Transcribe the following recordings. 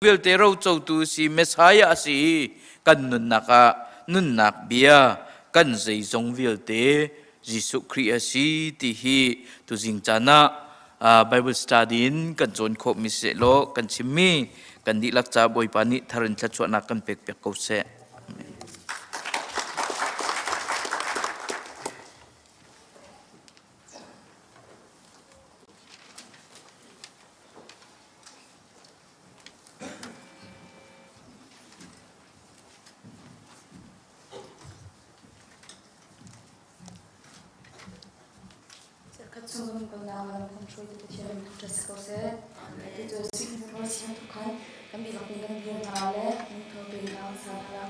Vialte rocotu si Messiah a si i kan nunnak ah nunnak bia kan zeizong vialte Jesuh Khrih a si ti hi tuzing caan ah Bible study in kan cawn khawhmi seh law kan chimmi kan dihlak ca Bawipa nih thar in thluachuahnak kan pek piak ko seh. Amen. Serkhat chung kan kalnak lam kan hruaitu Pathian min thangṭhat si ko seh. Atu cu sui hnu si bantuk khan kan dihlak in kan dir hna le lungtho tein hna kan sa hna lai.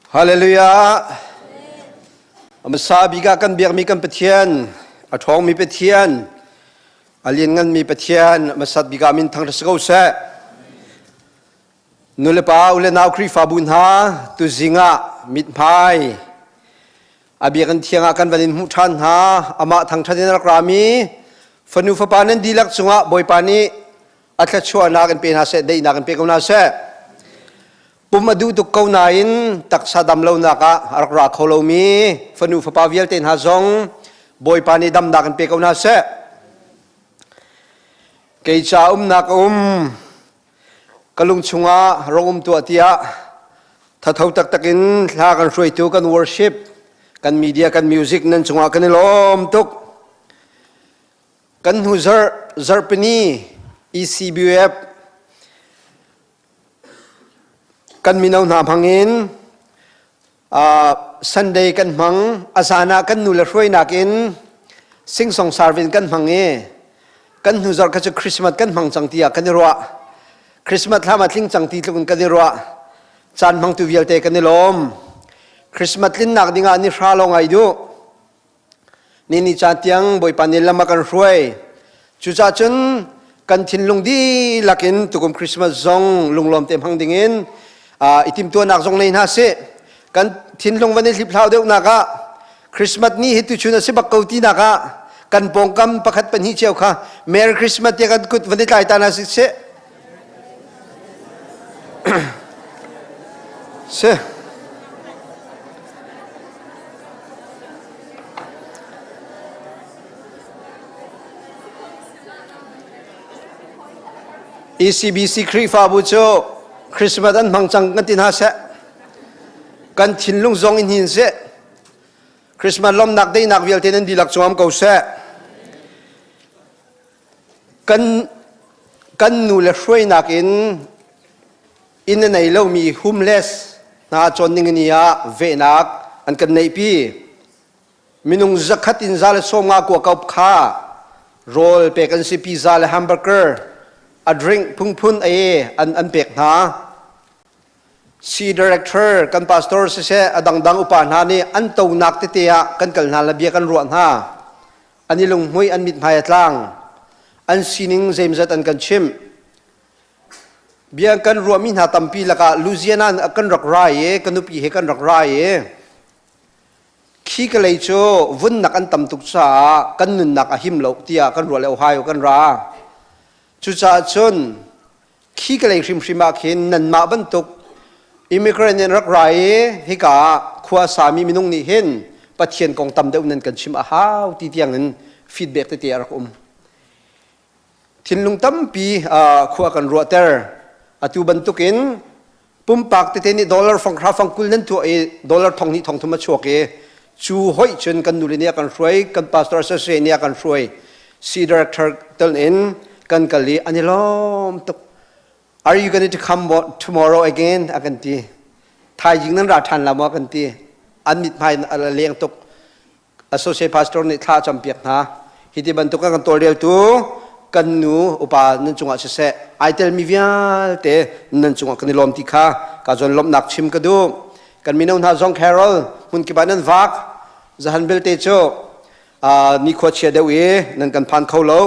Hallelujah. Hmasa bik ah kan biakmi kan Pathian, a ṭhawngmi Pathian, a liannganmi Pathian, hmasat bik ah min thangṭhat si ko seh. Nulepa u le nau Khrihfabu hna, tuzing ah mithmai a biakinn thiang ah kan van in hmuh ṭhan hna. Amah thangṭhat in a rak rami fanu fapa nan dihlak cungah Bawipa nih a thluachuahnak in pe hna seh, daihnak in pe ko hna seh. Pum a duh tuk ko nain taksa dam lonak ah a rak ra kho lomi fanu fapa vialte hna zong Bawipa nih damnak in pe ko hna seh. Kei ca umnak a um ka lung chungah rong um tuah tiah thatho taktak in hla kan hruaitu kan worship kan media kan music nan cungah kan i lawm tuk. Kan hnu zarh zarhpini ECBF Kan mino hna hmangin Sunday kan hmang. A zan ah kan nule hruainak in singsong sarvin kan hmang i kan hnu zarh kha cu Christmas kan hmang cang tiah kan i ruah. Christmas thlam a tling cang ti tluk in kan i ruah. Caan hmangtu vialte kan i lawm. Christmas tlinnak dingah ni hra lawng ai duh. Ni ni caan tiang Bawipa nih lam a kan hruai. Cucaah cun kan thinlung dihlak in tukum Christmas zong lunglawm te hmang dingin i timhtuahnak zong nei hna sih. Kan thinlung van i hliphlau deuhnak ah Christmas ni hi tuchun a si bak ko tinak ah kan pawngkam pakhat pahnih cio kha Merry Christmas tiah kan kut van i tlai ta hna sih. Si. ECBC Khrihfabu cu Christmas an hmang cang kan ti hna seh. Kan thinlung zong in hin seh. Christmas lawmnak deinak vialte nan dihlak cuam ko seh. Kan kan nu le hruainak in inn a nei lomi homeless hna cawn ning ni ah vehnak an kan neihpi. Minung zakhat in 150 kua kaup kha rawl pek an si pizza le hamburger a drink phungphun ei an an pek hna. C director kan pastor siseh a dangdang upa hna nih an tonak tete ah kan kal hna le bia kan ruah hna. An i lunghmuih an mithmai a tlang. An sining zeimzat an kan chimh. Bia kan ruahmi hna tampi lakah Louisiana kan rak rai i ka nupi he kan rak rai i khi ka lei cu vunnak an tam tuk caah kan nunnak a him lo tiah kan ruah le Ohio kan ra. Cucaah cun khi ka lei hrimhrim ah khin nanmah bantuk immigrant in rak ra i hika ah khua sami minung nih hin Pathian kong tam deuh nan kan chim a hau ti tiang in feedback tete a rak um. Thinlung tampi khua kan ruahter. Atu bantukin pumpak tete nih dollar fanghra fangkul nan tuah i dollar thong hnih thong thum a chuak i cu hoih cun kan nule nih a kan hruai, kan pastor associate nih a kan hruai. C director tel in kan kal i an i lawm tuk. Are you going to come tomorrow again? A kan ti. Thaizing nan ra ṭhan la maw? A kan ti. An mithmai a leng tuk. Associate pastor nih thla a campiak hna. Hi ti bantuk kan tawlreltu kan nu upa nan cungah siseh ai telmi vialte nan cungah kan i lawm ti kha ka zawn lawmhnak chim ka duh. Kan mino hna zong carol hmun kip ah nan vak. Zahan belte cu nikhua chia deuh i nan kan phan kho lo.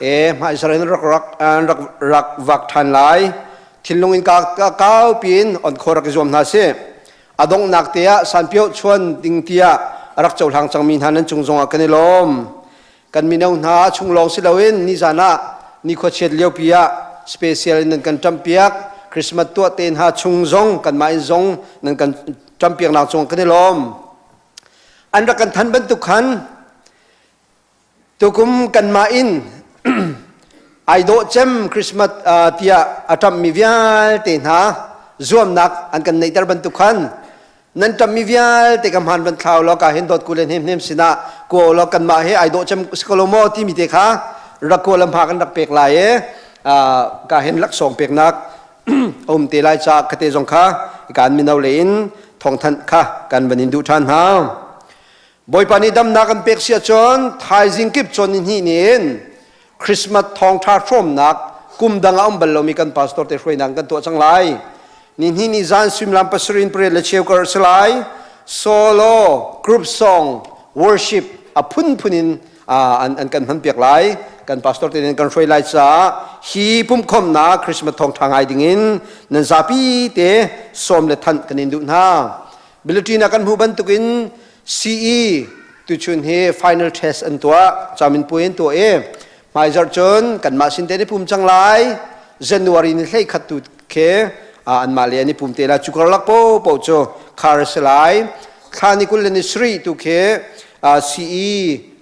E hmai Israel rak rak rak rak vak ṭhan lai. Thinlung in ka kau piin on kho rak i zuam hna si. A donghnak te ah sanpio chuan ding tiah a rak cohlang cangmi hna nan cung zongah kan i lawm. Kan mino hna chung lawng si loin nizan ah nikhua chiat liopi ah special in nan kan ṭampiak. Christmas tuah te hna chung zong kanmah in zong nan kan ṭampiaknak cungah kan i lawm. An rak kan than bantuk khan Tukum kanmah in ai dawh cem Christmas tiah a ṭamhmi vialte hna zuamnak an kan neihter bantuk khan nan ṭamhmi vialte ka hmaan van thlau law ka hin dawt ku le hnem hnem sinah kua law kanmah he ai dawh cem si ko lo maw timi te kha rak kua lam ha kan rak pek lai i ka hin laksawng peknak a um te lai caah kate zong kha kan mino le in thawngthanh kha kan van in duh ṭhan hna. Bawipa nih damnak an pek si ahcun thaizing kip cawn ni hnih ni in Christmas thawngṭha hrawmnak kum dang ah um bal lomi kan pastor te hruainak kan tuah cang lai. Ni hnih ni zan suimilam pasarih in pariat le cheu kar a si lai. Solo, group song, worship a phunphun in an, an kan hmanpiak lai. Kan pastor te nih kan hruai lai caah hi pumhkhawmnak Christmas thawngṭha ngai dingin nan zapi te sawm le thanh kan in duh hna. Bulletin ah kan hmuh bantukin CE tuchun hi final test an tuah, caminpuai an tuah i hmaizarh cun kanmah sin te an i pum cang lai. January ni hlei khat tu khi anmah le an i pum te lai. Cu karlak popo cu khar a si lai. Thla ni 20 le ni sarih tu khi CE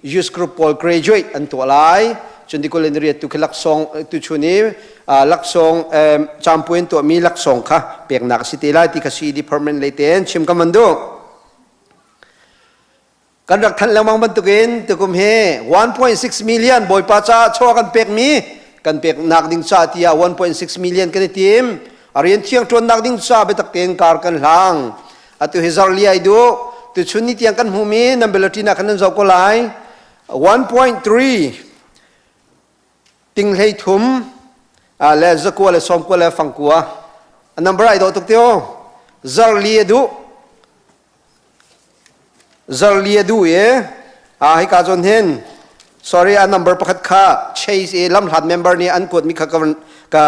youth group pawl graduate an tuah lai. Cun ni 20 le ni riat tu khi laksawng tuchun i laksawng campuai an tuahmi laksawng kha peknak a si te lai ti kha CE department lei tein chim ka man duh. Kan rak thanh lengmang bantukin tukum hi 1.6 million Bawipa caah chaw kan pekmi kan peknak ding ca tiah 1.6 million kan i tim. A rian thiang ṭuannak ding ca biatak tein kar kan hlang. Atu hi zarh li ai duh. Tuchun ni tiang kan hmumi nan bulletin ah khan nan zoh ko lai. 1.3 ting hlei thum le zakua le sawmkua le fangkua a number ai dawh tuk tio. Zarh li a duh. Zarli a duh i hika zawn hin sorry a number pakhat kha Chase i lamhlat member nih an kuatmi kha ka ka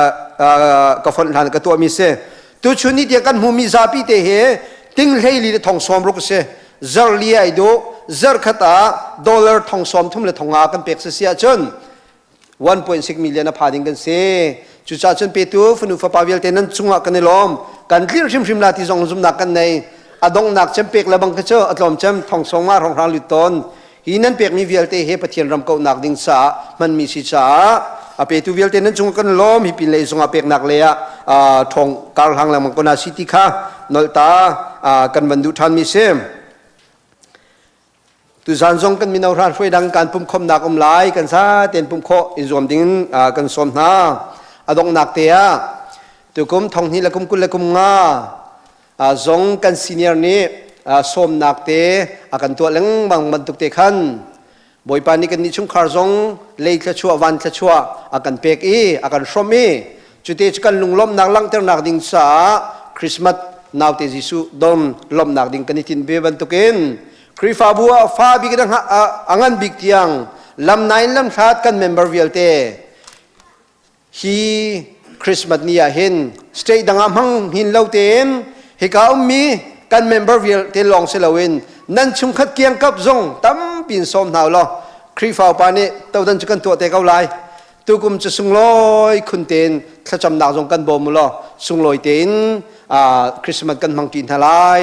ka fonh hlan ka tuahmi si. Tuchun ni tiang kan hmumi zapi te hi ting hlei li le thong sawm ruk a si. Zarli ai duh zarkhat ah dollar thong sawm thum le thong nga kan pek si si ahcun 1.6 million a pha ding kan si. Cucaah cun petu fanu fapa vialte nan cungah kan i lawm. Kan tlirh hrimhrim la ti zong zumnak kan nei. A donghnak cem pek le bang kha cu a tlawm cem thong song nga hrawnghrang lut tawn. Hi nan pekmi vialte he Pathian ram kauhnak ding caah hmanmi si caah a petu vialte nan cungah kan lawm. Hi pin lei zongah peknak lei ah ṭhawng karhlang lengmang ko na si ti kha nolh ta kan van duh ṭhanmi si. Tuzan zong kan mino hran hruai dang kan pumkhawmnak um lai kan sa tein pumh khawh i zuam ding kan sawm hna. A donghnak te ah tukum thonghnih le kum 20 le kum nga zong kan senior nih sawmnak te a kan tuah lengmang bantuk te khan Bawipa nih kannih chungkhar zong lei thluachuah van thluachuah a kan pek i a kan hrawmh i cute cu kan lunglawmhnak langhternak ding caah Christmas naute Jesuh don lawmhnak ding kan i tinh ve bantukin Khrihfabu ah fa bik in a ngan bik tiang lam nain lam hlat kan member vialte hi Christmas ni ah hin state dang ah hmang hin lo tein hika ummi kan member vialte lawng si loin nan chungkhat kiangkap zong tampi in sawm hna law Khrihfa upa nih todan cu kan tuah te ko lai tukum cu sunglawi khun tein thlacamnak zong kan bawm u law sunglawi tein Christmas kan hmang ṭi hna lai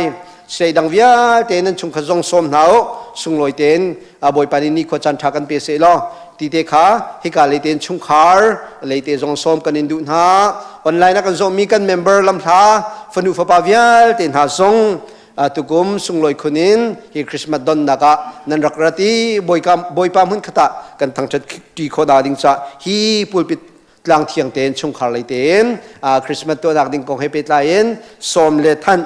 state dang vialte nan chungkhat zong sawm hna u sunglawi tein Bawipa nih nikhua caan ṭha kan pe seh law ti te kha hika lei tein chungkhar lei te zong sawm kan in duh hna online ah kan zawhmi kan member lamhla fanu fapa vialte hna zong tukum sunglawi khun in hi Christmas donnak ah nan rak rat i Bawipa hmun khat ah kan thangṭhat ṭi khawh da ding ca hi pulpit tlang thiang tein chungkhar lei tein Christmas tuahnak ding kong he pehtlai in sawm le thanh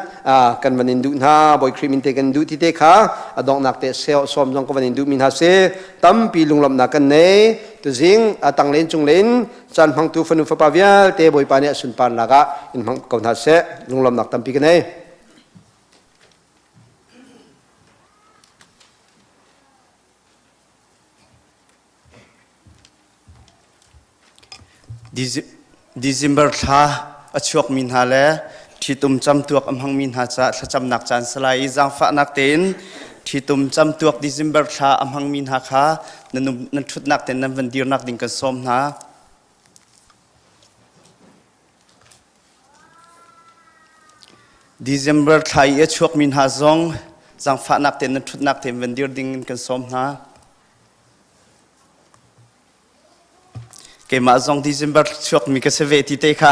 kan van in duh hna Bawi Khrih min te kan duh ti te kha a donghnak te sawm zong ka van in duh mi hna si tampi lunglawmhnak kan nei tuzing a tang len cung len caan hmangtu fanu fapa vialte Bawipa nih a sunparnak ah in hmang ko hna seh lunglawmhnak tampi ka nei December thla a chuakmi hna le ṭhitum camtuak a hmangmi hna caah thlacamnak caan si lai i zaangfahnak tein ṭhitum camtuak December thla a hmangmi hna kha nan ṭhutnak tein nan van dirnak ding kan sawm hna. December thla i a chuakmi hna zong zaangfahnak tein nan ṭhutnak tein van dir ding in kan sawm hna. Keimah zong December chuakmi ka si ve ti te kha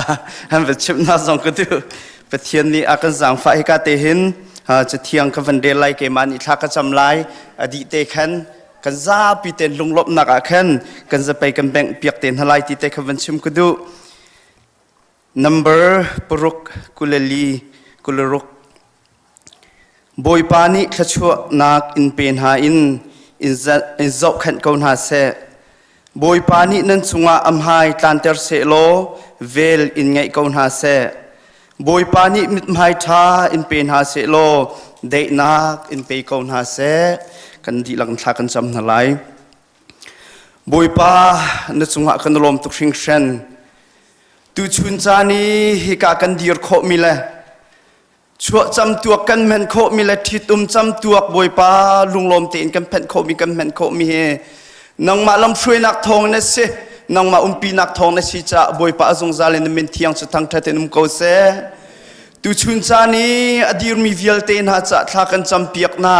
han va chimh hna zong ka duh. Pathian nih a kan zaangfah hika te hin cathiang ka van rel lai keimah nih thla ka cam lai a dih te khan kan zapi ten lunglawmhnak ah khan kan zapei kan bengh piak te hna lai ti te kha van chim ka duh. Number paruk kulali kularuk Bawipa nih thluachuahnak in pe hna in in zohkhenh ko hna seh. Bawipa nih nan cungah a hmai tlanter seh law vel in ngeih ko hna seh. Bawipa nih mithmai ṭha in pe hna seh law daihnak in pe ko hna seh. Kan dihlak in thla kan cam hna lai. Bawipa na cungah kan lawm tuk hringhran. Tuchun caan i hika kan dir khawhmi le chuah camtuak kan hman khawhmi le ṭhitum camtuak Bawipa lunglawm tein kan phanh khawhmi kan hman khawhmi hi nangmah lamhruainak thawng na si nangmah umpinak thawng na si caah Bawipa a zungzal in na min thiang cu thangṭhat in um ko seh tuchun caan i a dirmi vialte hna cah thla kan campiak hna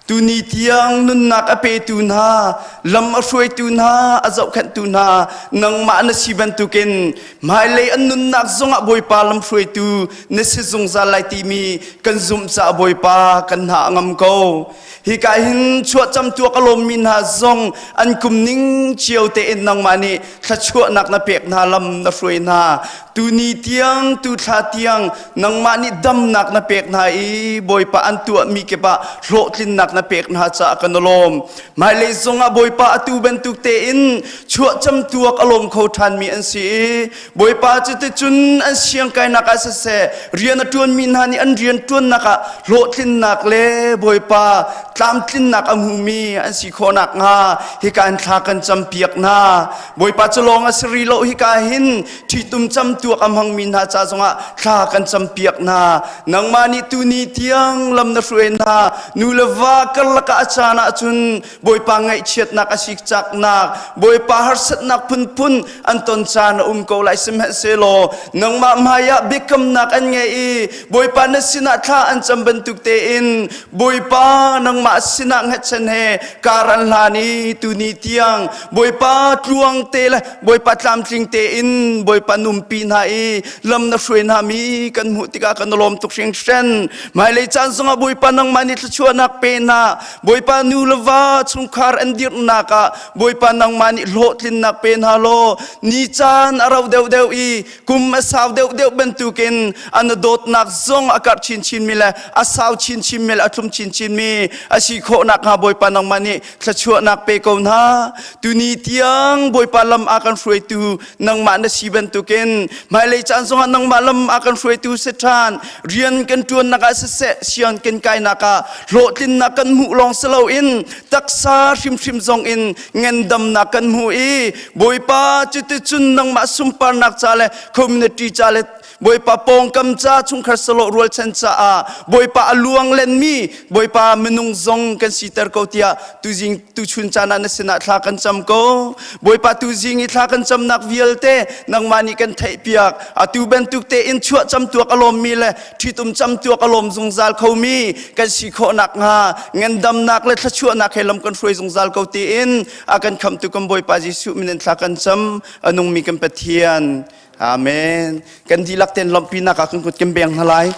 Tuni tiang nunnak a petu hna, lam a hruaitu hna, a zohkhenhtu hna, nangmah na si bantukin hmailei an nunnak zongah Bawipa lam hruaitu na si zungzal lai timi kan zumh caah Bawipa kan hna a ngam ko. Hika hin chuahcam tuak a lawmmi hna zong an kum ning cio tein nangmah nih thluachuahnak na pek hna lam na hruai hna. Tuni tiang tu thla tiang nangmah nih damnak na pek hna i Bawipa an tuahmi kip ah hlawhtlinnak na pek hna caah kan lawm. Hmailei zongah Bawipa atu bantuk tein chuahcam tuak a lawm kho ṭhanmi an si i Bawipa cuticun an siangkainak ah siseh rian a ṭuanmi hna nih an rian ṭuannak ah hlawhtlinnak le Bawipa tlamtlinnak a hmumi an si khawh nakhnga hika in thla kan campiak hna. Bawipa cu lawng a si rih lo hika hin ṭhitum camtuak a hmangmi hna ca zongah thla kan campiak hna nangmah nih tuni tiang lam na hruai hna nu le va karlak ah a caan ahcun Bawipa ngaihchiatnak a sikcaknak Bawipa harsatnak phunphun an ton caan a um ko lai sihmanhsehlaw nangmah hmaiah biakamnak an ngei i Bawipa na sinah thla an cam bantuk tein Bawipa nangmah sinah hngatchan he kar an hlan i tuni tiang Bawipa tluang te le Bawipa tlamtling tein Bawipa numpi hna i lam na hruai hna mi kan hmuh tikah kan lawm tuk hringhran. Hmailei caan zongah Bawipa nangmah nih thluachuahnak pe hna. Bawipa nu le va chungkhar an dirhnak ah Bawipa nangmah nih hlawhtlinnak pe hna law ni caan a rau deuhdeuh i kum a sau deuhdeuh bantukin an dawtnak zong a karh chinchin mi le a sau chinchin mi le a thlum chinchin mi a si khawh nakhnga Bawipa nangmah nih thluachuahnak pe ko hna tuni tiang Bawipa lam a kan hruaitu nangmah na si bantukin hmailei caan zongah nangmah lam a kan hruaitu si ṭhan rian kan ṭuannak ah siseh sian kan kainak ah hlawhtlinnak kan hmuh lawng si loin taksa hrimhrim zong in ngandamnak kan hmu i Bawipa cuticun nangmah sunparnak ca le community ca le Bawipa pawngkam ca chungkhar sawlawh rualchan caah Bawipa a luang lenmi Bawipa minung zong kan siter ko tiah tuzing tuchun caan ah na sinah thla kan cam ko Bawipa tuzing i thla kan camnak vialte nangmah nih kan theihpiak atu bantuk tein chuah cam tuak a lawmmi le ṭhitum cam tuak a lawm zungzal khomi kan si khawh nakhnga ngandamnak le thluachuahnak he lam kan hruai zungzal ko tiin a kan khamtu kan Bawipa Jesuh min in thla kan cam a nungmi kan Pathian Amen. Kan dihlak ten lawmhpinak ah kan kut kan beng hna lai.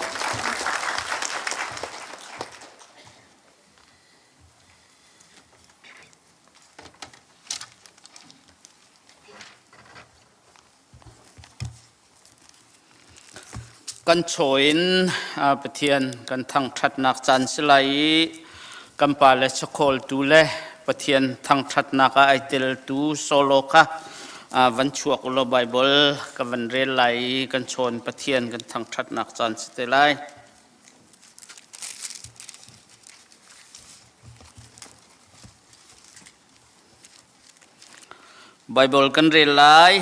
Kan chaw in Pathian kan thangṭhatnak caan si lai i kan pale chawkhawltu le Pathian thangṭhatnak ah ai teltu solo kha van chuak u law Baibal ka van rel lai i kan chawn Pathian kan thangṭhatnak caan si te lai. Baibal kan rel lai.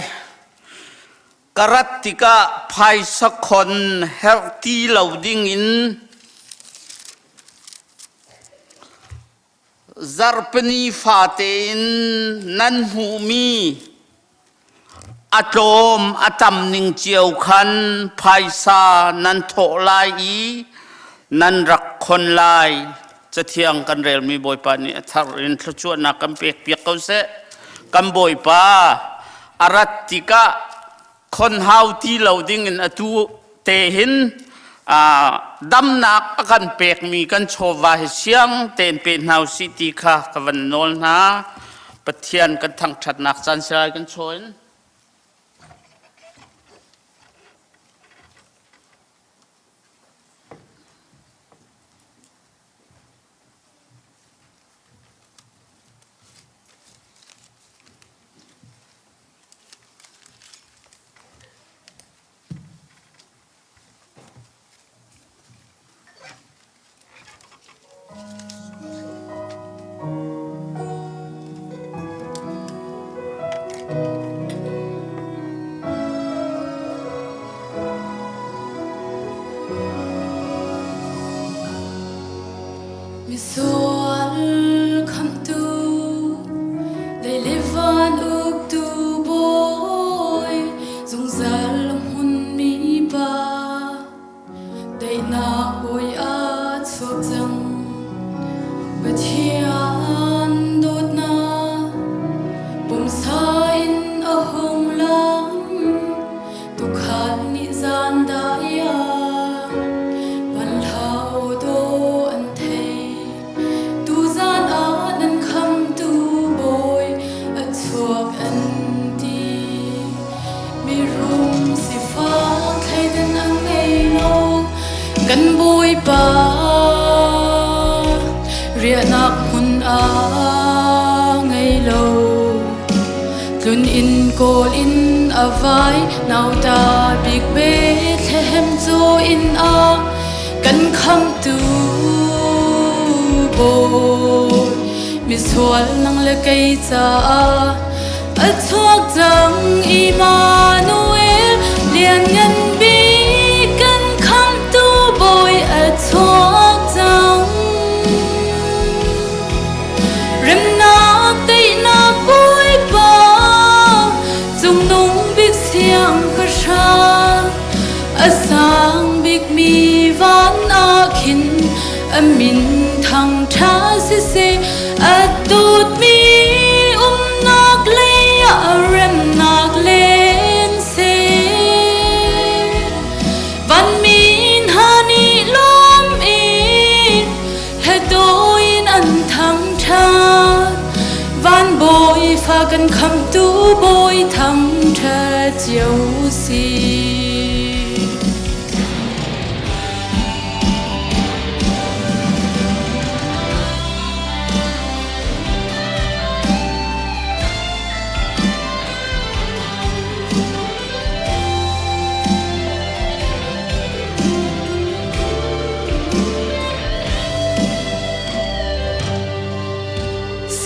Ka rat tikah phaisa khon herh ti lo dingin zarhpini fate in nan hmuhmi a tlawm a tam ning cio khan phaisa nan thawh lai i nan rak khon lai. Cathiang kan relmi Bawipa nih a thar in thluachuahnak kan pekpiak ko seh. Kan Bawipa a rat tikah khon hau ti lo dingin atu te hin damnak a kan pekmi kan chawva hi siang tein pe hna usih ti kha ka van nawl hna. Pathian kan thangṭhatnak caan sirai kan chaw in. Misual khamhtu, lei le van uktu bawi, zungzal hmunmi pa, daihnak bawi a chuak cang. Pathian dawtnak pumsa in a hung lang, Tuukhal nih zan dai ah vanhlau dawh an thei. Tuzan ah nan khamtu bawi a chuak an ti. Mirum sifak thleidan a ngei lo kan Bawipa riahnak hmun a ngei lo. Tlun inn kawl in a vai nauta bik Bethlehem cu inn ah kan khamtu Bawi misual nang le kei caah a chuak cang Immanuel lianngan bik kan khamtu Bawi a chuak cang. Remnak teinak Bawipa cungnung bik siangpahrang a sang bikmi van ah khin a min thangṭha siseh a dawtmi umnak lei ah remnak len seh vanmi hna nih lawm in Hla in an thangṭhat van bawi fa kan khamtu bawi thangṭhat cio si.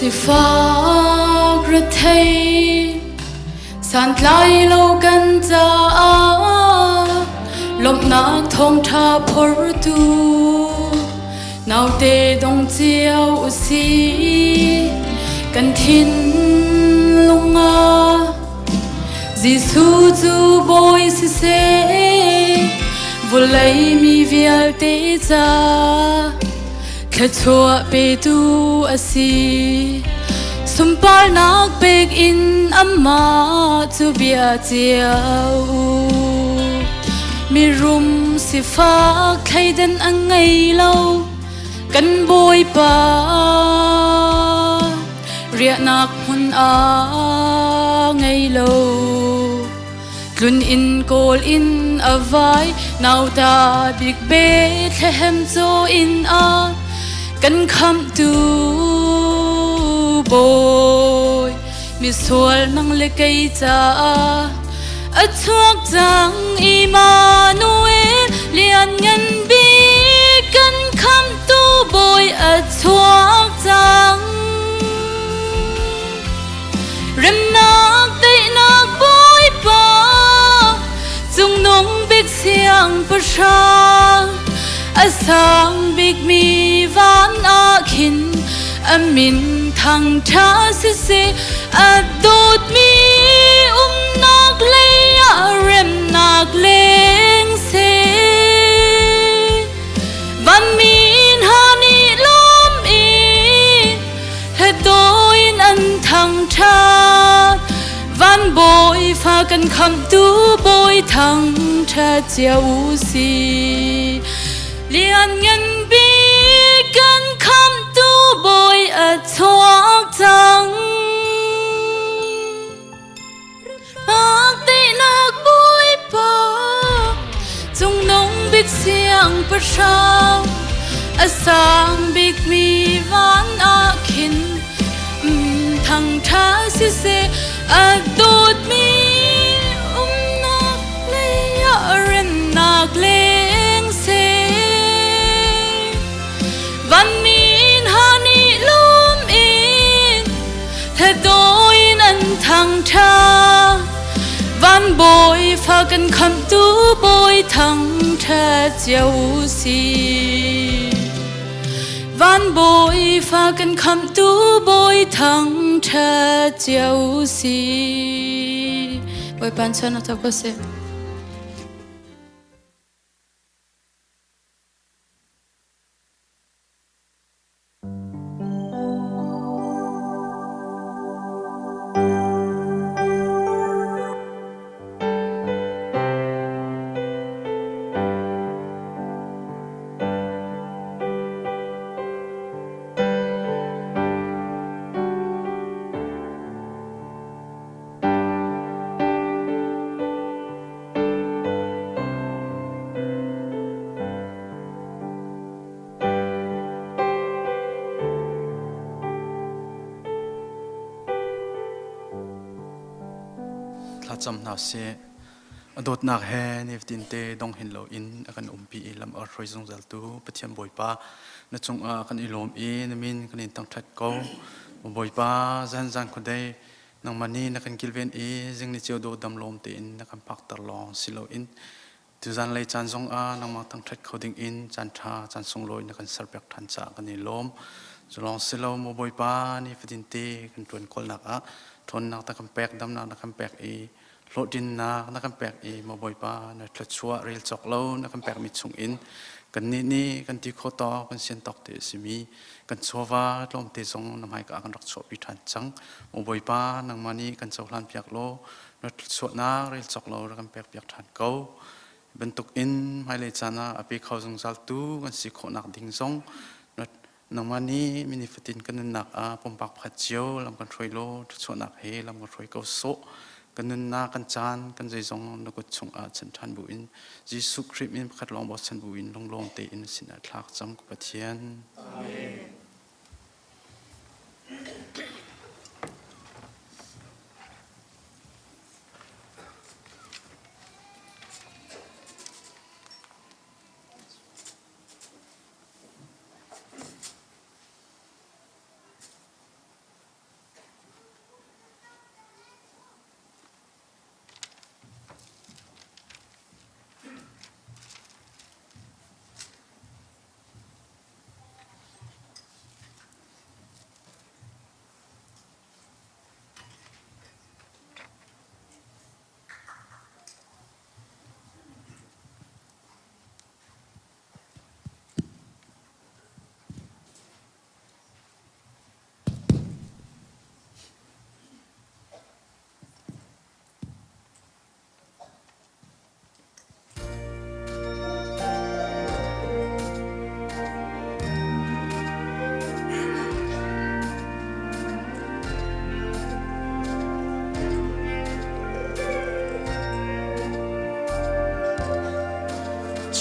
Sifak rethei santlai lo kan caah lawmhnak thawngṭha phortu naute dong cio usi kan thinlung ah Jesuh cu bawi siseh, vawlei mi vialte ca thluachuah petu a si. Sunparnak pek in amah cu bia cio u. Mirum sifak thleidan a ngei lo, kan Bawipa. Riahnak hmun a ngei lo. Tlun inn kawl in a vai nauta bik Bethlehem cu inn ah kan khamhtu Bawi misual nang le kei caah a chuak cang Immanuel lianngan bik kan khamhtu Bawi a chuak cang. Remnak daihnak Bawipa cungnung bik siangpahrang a sang bikmi van ah khin a min thangṭha siseh a dawtmi umnak lei ah remnak leng seh. Vanmi hna nih lawm in hladaw in an thangṭhat. Van bawi fa kan khamhtu bawi thangṭhat cio u si. Lianngan bik kan khamhtu bawi a chuak cang. Teinak Bawipa cungnung bik siangpahrang a sang bikmi van ah khin thangṭha siseh a dawtmi umnak lei ah rennak leng seh vanmi hna nih lawm in Hladaw in an thangṭha van bawi fa kan khamhtu bawi thangṭha cio u si. Van bawi fa kan khamhtu bawi thangṭhat cio si. Bawipa chan a ko seh. Thlacam hna sih. A dawtnak he nifatin te dong hin loin a kan umpi i lam a hruai zungzaltu Pathian Bawipa na cungah kan i lawm i na min kan in thangṭhat ko. Bawipa zan zan khuadei nangmah nih na kan kilven i zing ni ceu dawh dam lawm tein na kan phakter lawng si loin Tuzan lei caan zongah nangmah thangṭhat kho dingin caan ṭha caan sunglawi na kan serpiak ṭhan caah kan i lawm. Culawng si lo maw Bawipa nifatin te kan ṭuan kawlnak ah ṭhawnnak na kan pek, damnak na kan pek i hlawhtlinnak na kan pek i maw Bawipa na thluachuah rel cawk lo na kan pekmi chungin kannih nih kan ti khawh tawk kan sian tawk te a simi kan chawva tlawmte zong na hmaika ah kan rak chuahpi ṭhan cang. Maw Bawipa nangmah nih kan cohlan piak law na thluachuahnak rel cawk lo rak kan pekpiak ṭhan ko. Bantuk in hmailei caan ah a pe kho zungzal tu kan si khawhnak ding zong nangmah nih mini fatin kan nunnak ah pumpak pakhat cio lam kan hruai law thluachuahnak he lam kan hruai ko sawh. Kan nunnak kan caan kan zeizong na kut chungah chan ṭhan bu in Jesuh Khrih min pakhat lawng bochan bu in lunglawm tein sin ah thlak cam ka Pathian. Amen.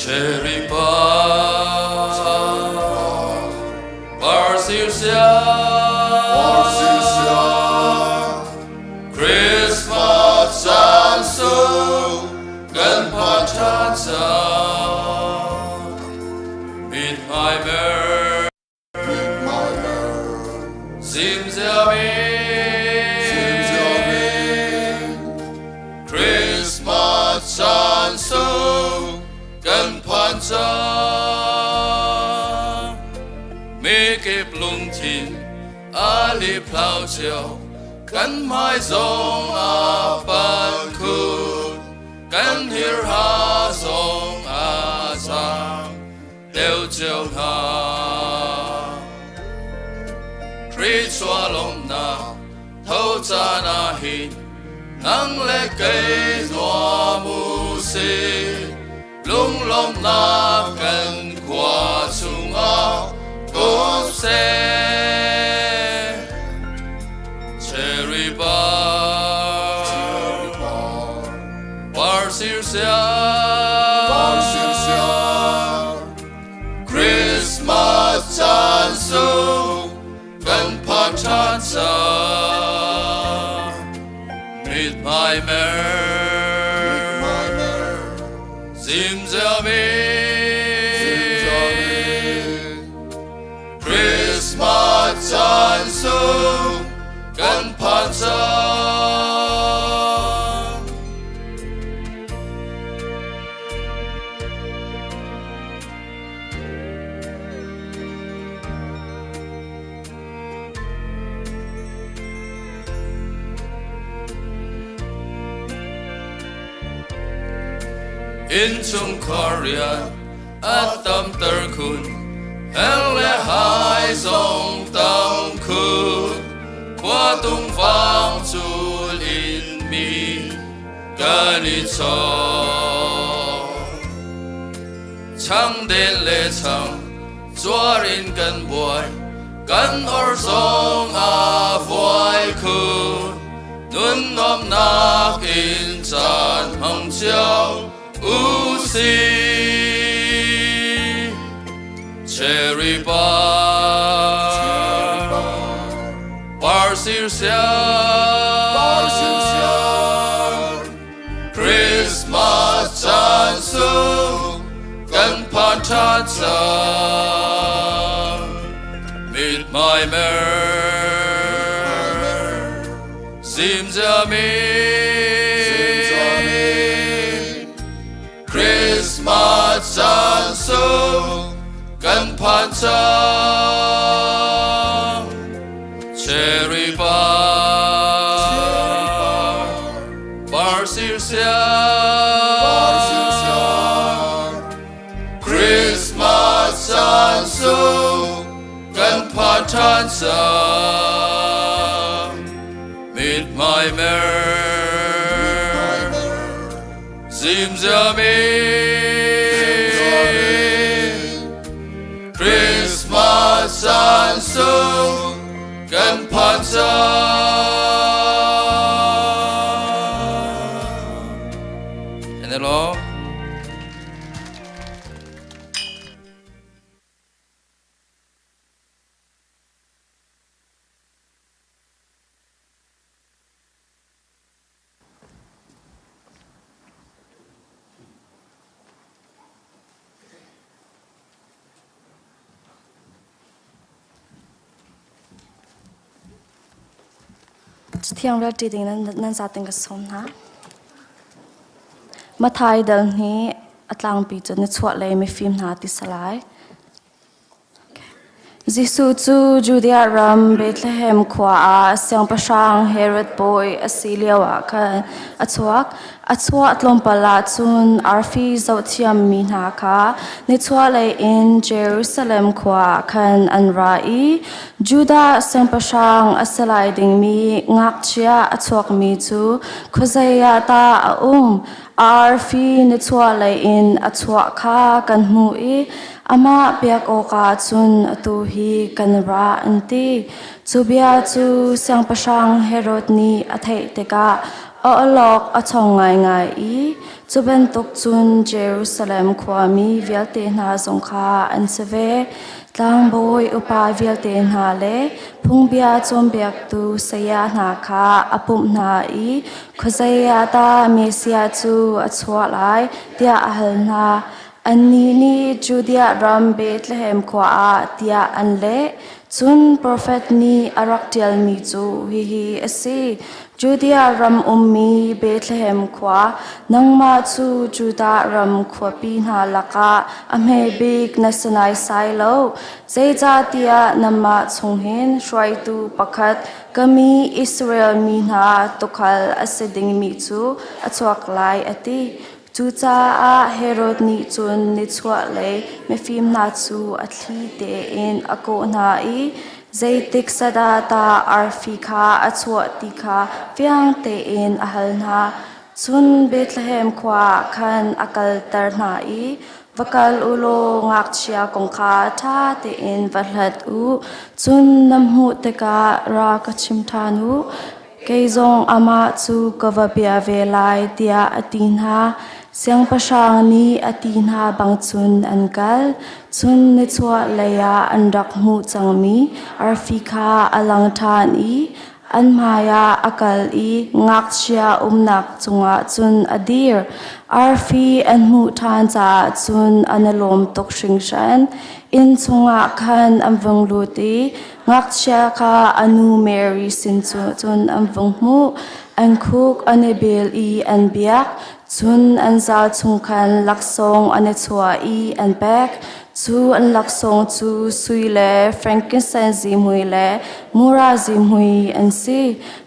Cherry pie, Barsirsia, Christmas caan sung kan phan ṭhan cang. Mithmai mer zimziam in Christmas caan sung kan phan cang. Mikip lungthin a liphlau cio kan hmai zong a pan khun kan hirha zong a zang deuh cio hna Khrih chuah lawmhnak tho caan ah hin nang le kei nuam u sih Lunglawmhnak kan khua chungah um seh. Cherry bar, par sirsiar, Christmas caan sung kan phan ṭhan cang. Mithmai mer, zimziam in Christmas caan sung kan phan cang. Innchungkhar rian a tamter khun. Hell le hai zong tam khun. Khua tungvang cul in mi kan i chawk. Chang den le chang zuar in kan buai. Kan or zong a vuai khun. Nun nuamhnak in caan hmang cio u si. Cherry bar, par sir Christmas caan sung kan phan ṭhan cang. Mithmai mer, zimzami, Christmas caan sung kan phan cang. Cherry bar, par sirsiam, Christmas caan sung kan phan ṭhan cang. Mithmai mer, zimzami, Christmas caan sung kan phan cang. And hello. Cathiang relṭi ding nan zaten ka sawm hna. Mathai dal hi a tlangpi cu na chuah lei mifim hna ti salai. Jesuh cu Judea ram Bethlehem khua ah siangpahrang Herod bawi a si lioah khan a chuak. A chuah tlawmpal ah cun arfi zohthiammi hna kha nichuahlei in Jerusalem khua ah khan an ra i Judah siangpahrang a si lai dingmi ngakchia a chuakmi cu khuazei ah dah a um? Arfi nichuahlei in a chuah kha kan hmuh i amah biak awkah cun atu hi kan ra an ti. Cu bia cu siangpahrang Herod nih a theih tikah a awlok a chong ngaingai i cu bantuk cun Jerusalem khuami vialte hna zong kha an si ve. Tlangbawi upa vialte hna le phungbia cawnpiaktu saya hna kha a pumh hna i khuazei ah dah Messiah cu a chuah lai tiah a hal hna. Annih nih Judea ram Bethlehem khua ah tiah an leh. Cun profet nih a rak ṭialmi cu hihi a si: Judea ram ummi Bethlehem khua, nangmah cu Judah ram khuapi hna lakah a hme bik na si naisai lo, zeicahtiah nangmah chung hin hruaitu pakhat ka mi Israel mi hna tuukhal a si dingmi cu a chuak lai, a ti. Cucaah Herod nih cun nichuahlei mifim hna cu a thli tein a kawh hna i zeitik sadah dah arfi kha a chuah ti kha fiang tein a hal hna. Cun Bethlehem khua ah khan a kalter hna i, Va kal u law ngakchia kong kha ṭha tein va hlat u. Cun na hmuh tikah ra ka chim ṭhan u. Kei zong amah cu ka va bia ve lai, tiah a ti hna. Siangpahrang nih a ti hna bang cun an kal. Cun nichuahlei ah an rak hmuh cangmi arfi kha a lang ṭhan i an hmaiah a kal i ngakchia umnak cungah cun a dir. Arfi an hmuh ṭhan caah cun an i lawm tuk hringhran. Inn chungah khan an vung lut i Ngakchia kha a nu Mary sin cu cun an vung hmuh. An khuk an i bil i an biak, cun an zal chung khan laksawng an i chuah i an pek. Cu an laksawng cu sui le frankincense zihmui le mura zihmui an si.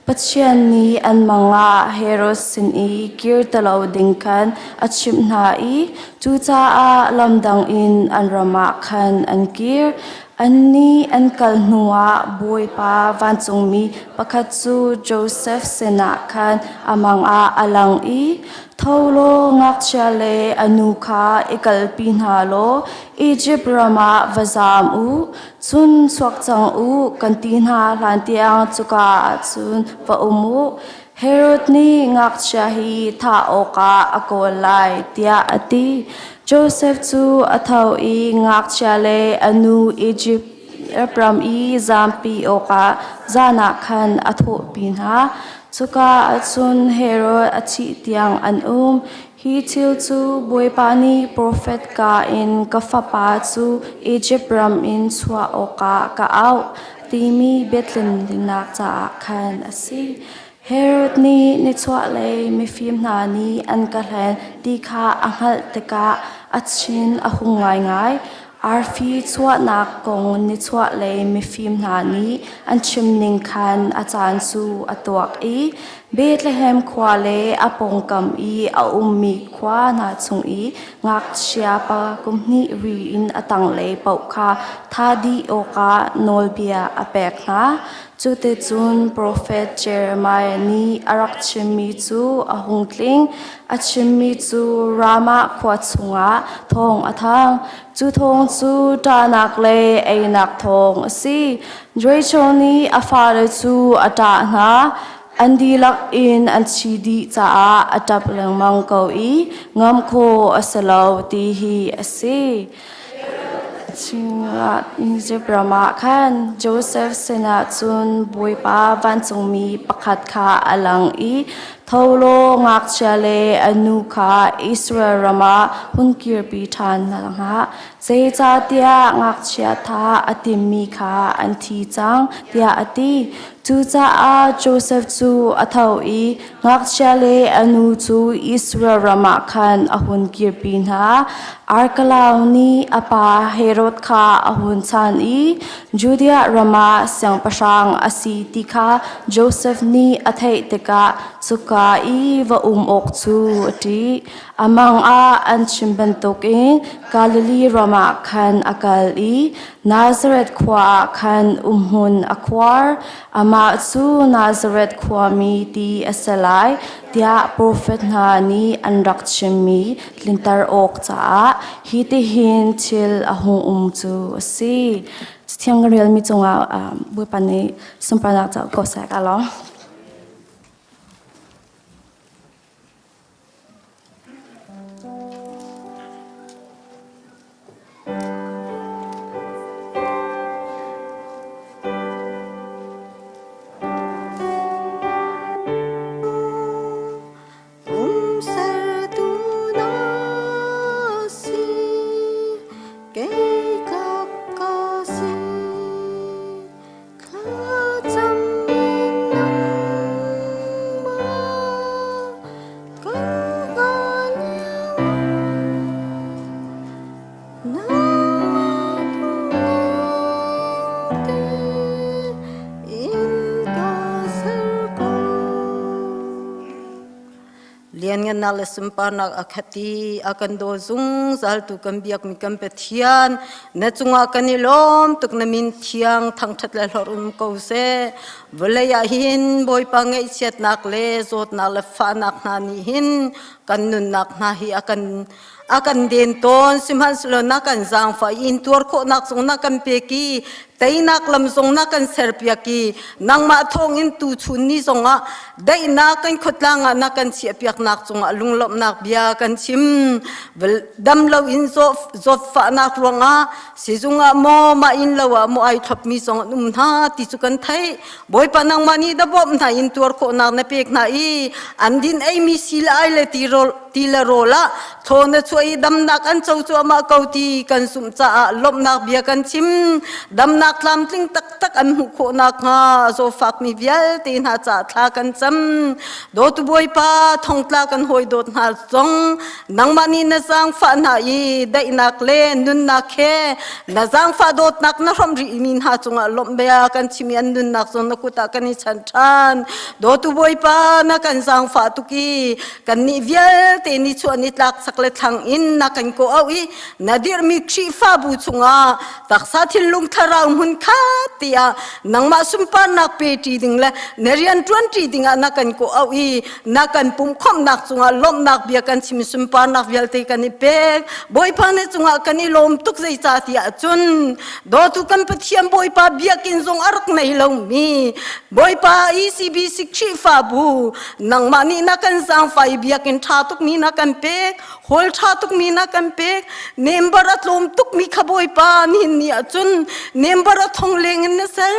Pathian nih an mang ah Herod sin i kir ti lo ding khan a chimh hna i cucaah lamdang in an ram ah khan an kir. Annih an kal hnuah Bawipa vancungmi pakhat cu Josef sinah khan a mang ah a lang i, Tho law ngakchia le a nu kha i kalpi hna law Izipt ram ah va zaam u, cun chuak cang u kan ti hna hlantiang cuka ah cun va um u. Herod nih ngakchia hi thah awkah a kawl lai tiah a ti. Josef cu a tho i ngakchia le a nu Izipt ram i zampi awkah zan ah khan a thawhpi hna. Cuka ah cun Herod a thih tiang an um. Hi thil cu Bawipa nih profet ka in ka fapa cu Izipt ram in chuah awkah ka auh timi biatlinnak caah khan a si. Herod nih nichuahlei mifim hna nih an ka hlen ti kha a hngalh tikah a thin a hung ngaingai. Arfi chuahnak kong nichuahlei mifim hna nih an chim ning khan a caan cu a tuak i Bethlehem khua le a pawngkam i a ummi khua hna chung i ngakchia pa kum hnih ri in a tanglei paoh kha tha dih awkah nawlbia a pek hna. Cuticun profet Jeremiah nih a rak chimmi cu a hung tling. A chimmi cu Ramah khua chungah thawng a thang. Cu thawng cu ṭahnak le einak thawng a si. Rachel nih a fale cu a ṭah hna. An dihlak in an thi dih caah a ṭap lengmang ko i ngam khawh a si lo ti hi a si. Izipt ram ah khan Josef sinah cun Bawipa vancungmi pakhat kha a lang i tho law ngakchia le a nu kha Israel ram ah hun kirpi ṭhan hna hlah, zeicahtiah ngakchia tha a timmi kha an thi cang, tiah a ti. Cucaah Josef cu a tho i ngakchia le a nu cu Israel ram ah khan a hun kirpi hna. Arkelau nih a pa Herod kha a hun chan i Judea ram ah siangpahrang a si ti kha Josef nih a theih tikah cuka i va um awk cu a ṭih. A mang ah an chim bantukin Galilee ram ah khan a kal i Nazareth khua ah khan umhmun a khuar. Amah cu Nazareth khuami ti a si lai tiah profet hna nih an rak chimmi tlinter awk caah hitihin thil a hung um cu a si. Cathiang kan relmi cungah Bawipa nih sunparnak caah ko seh ka lawm. Umsertu na si, kei tlak ka si. Thlacam in nangmah kan hngah lio Nangmah phungning tein ka ser ko. Lianngannak le sunparnak a khat i a kan daw zungzaltu kan biakmi kan Pathian na cungah kan i lawm tuk na min thiang thangṭhat le hlorh um ko seh. Vawlei ah hin Bawipa ngaihchiatnak le zawtnak le fahnak hna nih hin kan nunnak hna hi a kan a kan den tawn sihmanhsehlaw na kan zaangfah i intuar khawhnak zong na kan pek i teinak lam zong na kan serpiak i nangmah thawngin tuchun ni zongah daihnak kan khuatlang ah na kan chiahpiaknak cungah lunglawmhnak bia kan chim dam lo in zawtfahnak ruangah sizung ah maw mah inn lo ah maw ai thlopmi zong an um hna ti cu kan theih bawipa nangmah nih da bawmh hna in tuar khawhnak na pek hna i an din eimi si le ai le tirawl. ti le rawl ah thaw na chuah i damnak an co cuahmah ko ti kan zumh caah lawmhnak bia kan chim. Damnak tlamtling taktak an hmuh khawh nakhnga zawfakmi vialte hna caah thla kan cam. Dawtu Bawipa thongtla kan hawi dawt hna zong nangmah nih na zaangfah hna i daihnak le nunnak he na zaangfah dawtnak na hrawmh rihmi hna cungah lawmh bia kan chim i an nunnak zong na kut ah kan i chan ṭhan. Dawtu Bawipa na kan zaangfah tuk i kannih vialte ni chuah ni tlak chak le thlang in na kan kawh auh i na dirhmi Khrihfabu chungah taksa thinlung thlarau hmun khat tiah nangmah sunparnak pe ṭi ding le na rian ṭuan ṭi dingah na kan kawh auh i na kan pumhkhawmhnak cungah lawmhnak bia kan chim sunparnak vialte kan i pek. Bawipa na cungah kan i lawm tuk zeicah tiah cun dawtu kan Pathian Bawipa biakinn zong a rak nei lomi Bawipa ECBC Khrihfabu nangmah nih na kan zaangfah i biakinn ṭha tukmi na kan pek hall ṭha tukmi na kan pek member a tlawm tukmi kha Bawipa nihin ni ahcun member a thong leng in na ser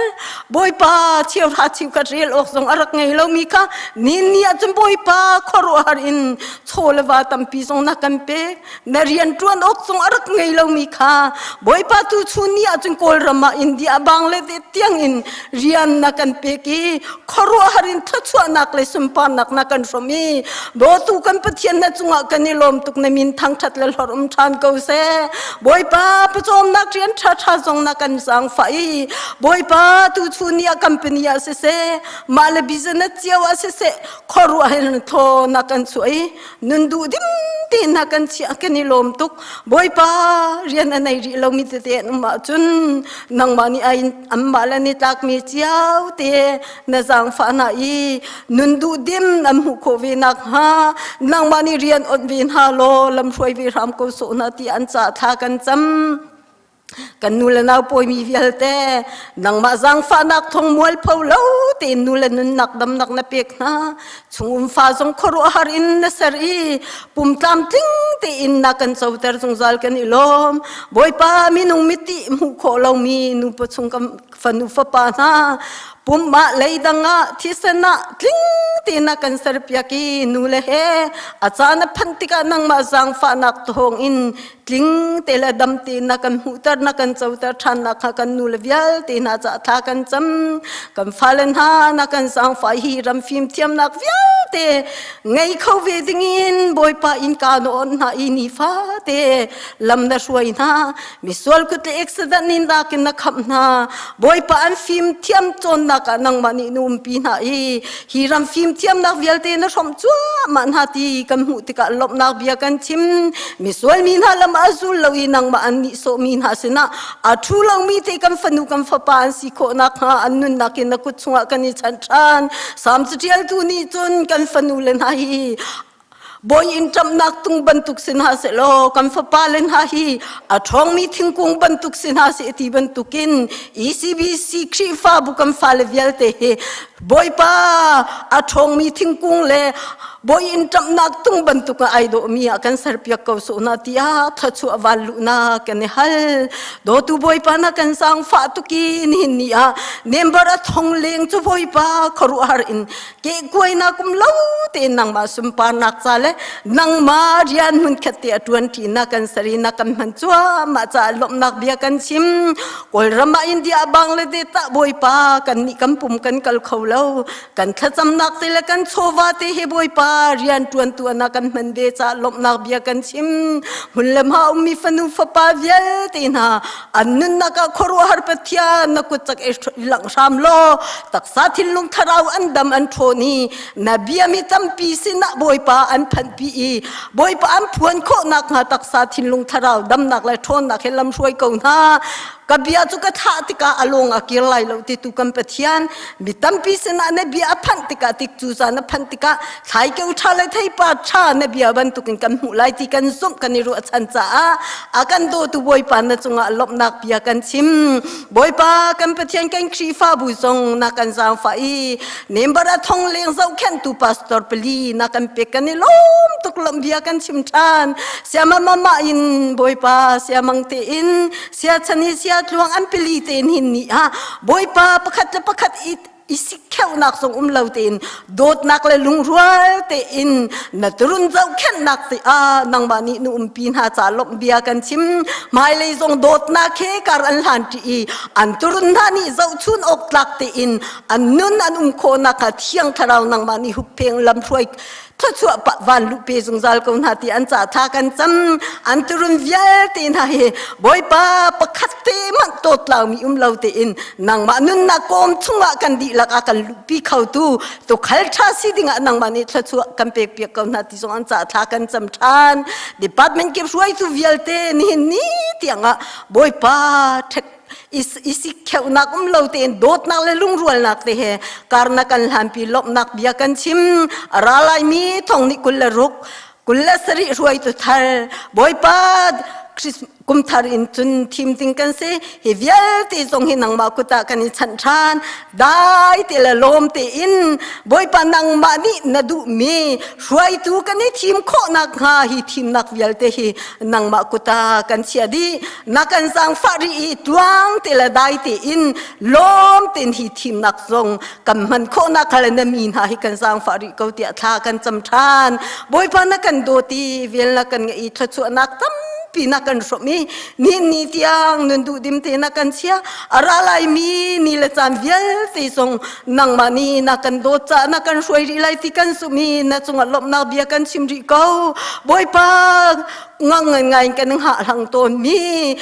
Bawipa cheuhra cheukhat rel awk zong a rak ngei lomi kha nihin ni ahcun Bawipa khuaruahhar in chaw le va tampi zong na kan pek na rian ṭuan awk zong a rak ngei lomi kha Bawipa tu chun ni ahcun Kawlram ah India Bangladesh tiang in rian na kan pek i khuaruahhar in thluachuahnak le sunparnak na kan hrawm i dawtu kan Pathian na cungah kan i lawm tuk na min thangṭhat le hlorh um ṭhan ko seh. Bawipa pawcawmnak rian ṭhaṭha zong na kan zaangfah i Bawipa tu chun ni ah company ah siseh mah le business cio ah siseh khuaruah in thaw na kan chuah i nun duh dim tein na kan chiah kan i lawm tuk. Bawipa rian a nei rih lomi tete an um ahcun nangmah nih ai anmah le ni tlakmi cio te na zaangfah hna i nun duh dim an hmuh khawh ve nakhnga nangmah nih rian onh ve hna law lamhruai ve hram ko sawh hna ti an ca thla kan cam. Kan nu le nau pawimi vialte nangmah zaangfahnak thong mualpho lo tein nu le nunnak damnak na pek hna chungum fa zong khuaruahhar in na ser i pum tlamtling tein na kan coter zungzal kan i lawm. Bawipa minung miti hmuh khawh lomi nupa chung kan fanu fapa hna pum ah leidang ah thisen ah tling tein na kan serpiak i nu le he a caan a phanh tikah nangmah zaangfahnak thawng in tling te le dam te na kan hmuhter na kan coter ṭhan nak kha kan nu le vialte hna ca thla kan cam. Kan fale hna na kan zaangfah hi ram fim thiamnak vialte ngei kho ve dingin Bawipa innka na on hna i nifate lam na hruai hna. Misual kut le accident in nakin na khamh hna. Bawipa an fim thiam cawnnak ah nangmah nih na umpi hna i hi ram fim thiamnak vialte na hrawmh cuahmah hna ti kan hmuh tikah lawmhnak bia kan chim. Misual mi hna lam a zul lo i nangmah an nihsawhmi hna sinah a ṭhu lomi te kan fanu kan fapa an si khawh nakhnga an nunnak in na kut chungah kan i chanh ṭhan. Salm caṭialtu nih cun kan fanu le hna hi bawi inn ṭamhnak tung bantuk si hna sehlaw kan fapa le hna hi a ṭhawngmi thingkung bantuk si hna seh ti bantukin ECBC Khrihfabu kan fale vialte hi Bawipa a ṭhawngmi thingkung le bawi inn ṭamhnak tung bantuk ah ai dawhmi ah kan serpiak ko sawh hna tiah thluachuah van luhnak kan i hal. Dawtu Bawipa na kan zaangfah tuk i nihin ni ah member a thong leng cu Bawipa khuaruahhar in kehkuainak um lo tein nangmah sunparnak ca le nangmah rian hmunkhat te a ṭuan ṭinak kan ser i na kan hman cuahmah caah lawmhnak bia kan chim. Kawlram ah India Bangladesh tah Bawipa kan nih kan pum kan kal kho lo. Kan thlacamnak te le kan chawva te he Bawipa rian ṭuantu na kan hman ve caah lawmhnak bia kan chim. Hmun le hma ummi fanu fapa vialte hna an nunnak ah khuaruahhar Pathian na kut cak i langh hram law taksa thinlung thlarau an dam an ṭhawn i na bia mi tampi sinah Bawipa an phanhpi i Bawipa an phuan khawh nakhnga taksa thinlung thlarau damnak le ṭhawnnak he lamhruai ko hna. Ka bia cu ka thlah tikah a lung a kir lai lo ti tu kan Pathian mi tampi sinah na bia a phanh tikah tik cu caan a phanh tikah thlaikeu ṭha le theipar ṭha na bia bantukin kan hmuh lai ti kan zumh kan i ruahchan caah a kan dawtu Bawipa na cungah lawmhnak bia kan chim. Bawipa kan Pathian kan Khrihfabu zong na kan zaangfah i member a thong leng zohkhenhtu pastor pali na kan pek kan i lawm tuk lawmh bia kan chim ṭhan. Siama mama in Bawipa siamang tein sia chan i sia tluang an pali tein hin ni ah Bawipa pakhat le pakhat i. i sikkheuhnak zong um lo tein dawtnak le lungrual tein na turun zohkhenhnak te ah nangmah nih nu umpi hna ca lawmh bia kan chim. Hmailei zong dawtnak he kar an hlan ṭi i an turun hna nih zohchun awk tlak tein an nun an um khawhnak kha Thiang Thlarau nangmah nih huppheng lamhruai thluachuah van luh pe zungzal ko hna ti an ca thla kan cam. An turun vialte hna hi Bawipa pakhat te hmanh tawtlaumi um lo tein nangmah nunnak kawm chungah kan dihlak a kan luhpi khotu tukhal ṭha si dingah nangmah nih thluachuah kan pek piak ko hna ti zong an ca thla kan cam ṭhan. Department kip hruaitu vialte nihin ni tiangah Bawipa ṭhek isikheuhnak um lo tein dawtnak le lungrualnak te he karnak kan hlanpi lawmhnak bia kan chim. A ra laimi thong nih 26 27 hruaitu thar Bawipa kum thar in cun thim ding kan si. Hi vialte zong hi nangmah kut ah kan i chanh ṭhan. Dai te le lawm tein Bawipa nangmah nih na duhmi hruaitu kan i thim khawhnak hnga hi thimnak vialte hi nangmah kut ah kan chia dih. Na kan zaangfah rih i tluang te le dai tein lawm tein hi thimnak zong kan hman khawhnak kha le na mi hna hi kan zaangfah rih ko tiah thla kan cam ṭhan. Bawipa na kan dawt i vel na kan ngeih i thluachuahnak tampi na kan hrawmh i ni ni tiang nun duhdim te na kan chia. A ra laimi ni le caan vialte zong nangmah nih na kan dawt caah na kan hruai rih lai ti kan zumh i na cungah lawmhnak bia kan chim rih ko. Bawipa ngang ngai kan hngah hlang tawn mi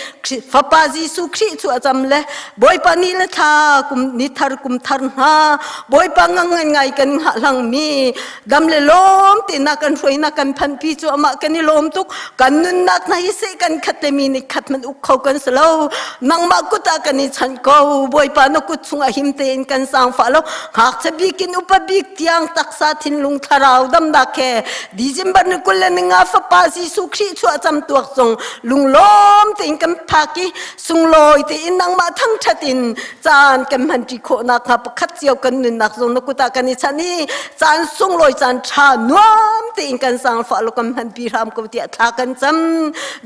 Fapa Jesuh Khrih cu a cam le Bawipa ni le thla kum ni thar kum thar hna Bawipa ngang ngai kan hngah hlang mi dam le lawm te na kan hruai na kan phanpi cu amah kan i lawm tuk. Kan nunnak hna hi seh kan khat le mi nih khat man uk kho kan si lo. Nangmah kut ah kan i chanh ko. Bawipa na kut chungah him tein kan zaangfah lo. Ngakchia bik in upa bik tiang taksa thinlung thlarau damnak he December ni 25 fapa Jesuh Khrih chuah cam tuak zong lunglawm tein kan phak i sunglawi tein nangmah thangṭhat in caan kan hmanṭi khawhnak hnga pakhat cio kan nunnak zong na kut ah kan i chan i caan sunglawi caan ṭha nuam tein kan zaangfah lo kan hmanpi hram ko tiah thla kan cam.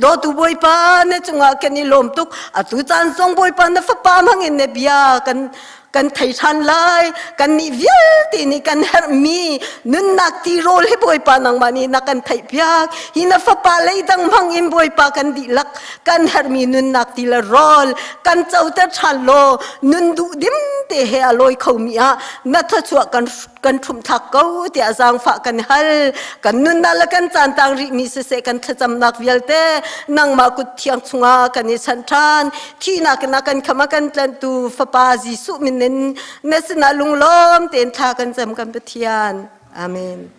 Dawtu Bawipa na cungah kan i lawm tuk. Atu caan zong Bawipa na fapa hmangin na bia kan kan thei ṭhan lai. Kan nih vialte nih kan herhmi nunnak tirawl hi Bawipa nangmah nih na kan theihpiak. Hi na fapa leidang hmang in Bawipa kan dihlak kan herhmi nunnak ti le rawl kan coter ṭhan law nun duhdim te he a lawi khomi ah na thluachuah kan kan ṭhumh-thlak ko tiah zaangfah kan hal. Kan nunnak le kan caan tang rihmi siseh kan thlacamnak vialte nangmah kut thiang chungah kan i chanh ṭhan. Thihnak in a kan kham a kan tlanhtu Fapa Jesuh min in na sinah lunglawm tein thla kan cam kan Pathian. Amen.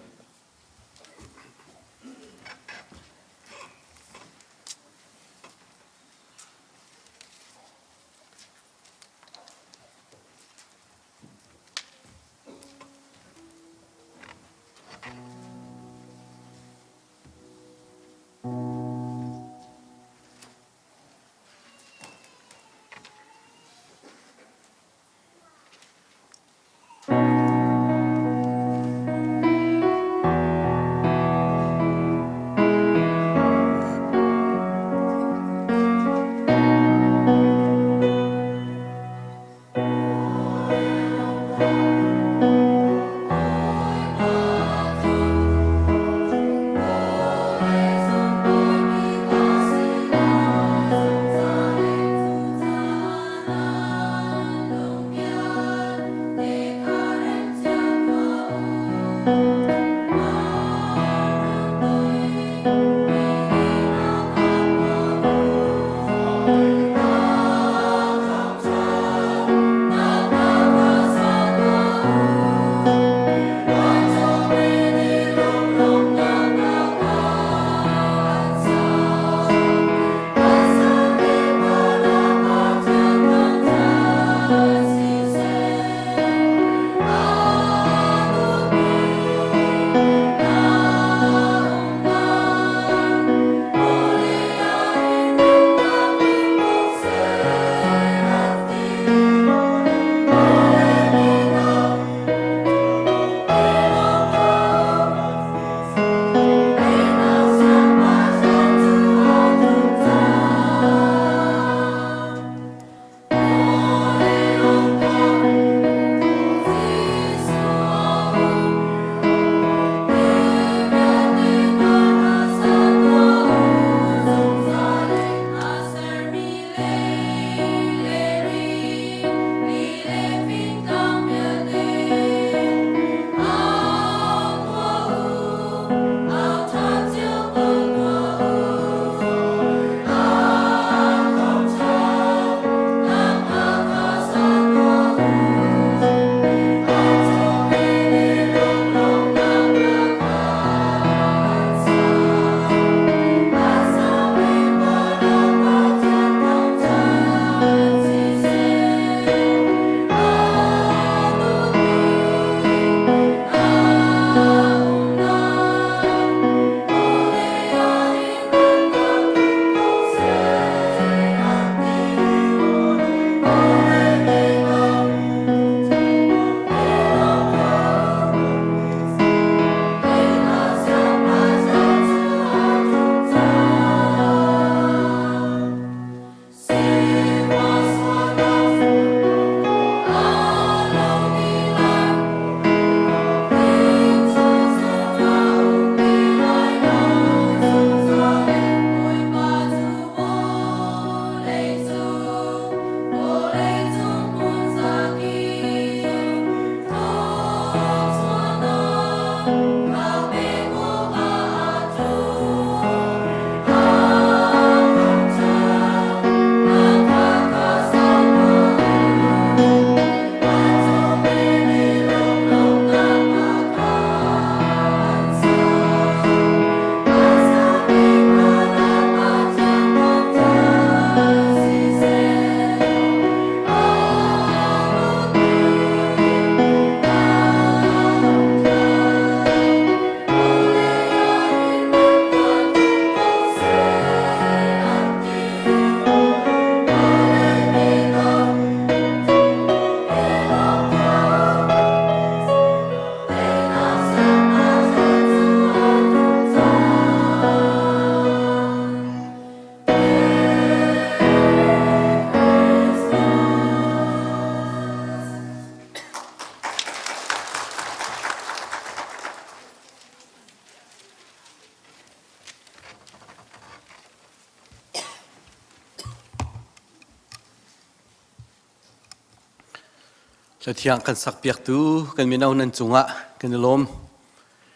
Hlathiang kan sakpiaktu kan mino nan cungah kan i lawm.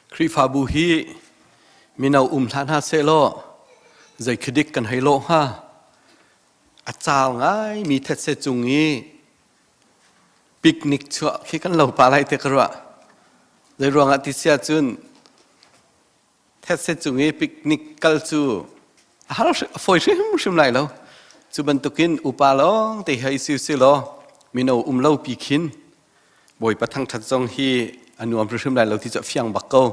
Khrihfabu hi mino um hlah hna sehlaw zei khidik kan hei lawh hnga. A caal ngaimi thetse cung i picnic chuah khi kan lo pa lai te ka ruah. Zei ruangah ti sia cun thetse cung i picnic kal cu a har a fawi hrimhrim lai lo. Cu bantukin upa lawng te hei si si law mino um lo pi khin Bawipa thangṭhat zong hi a nuam hrimhrim lai lo ti cu a fiang bak ko.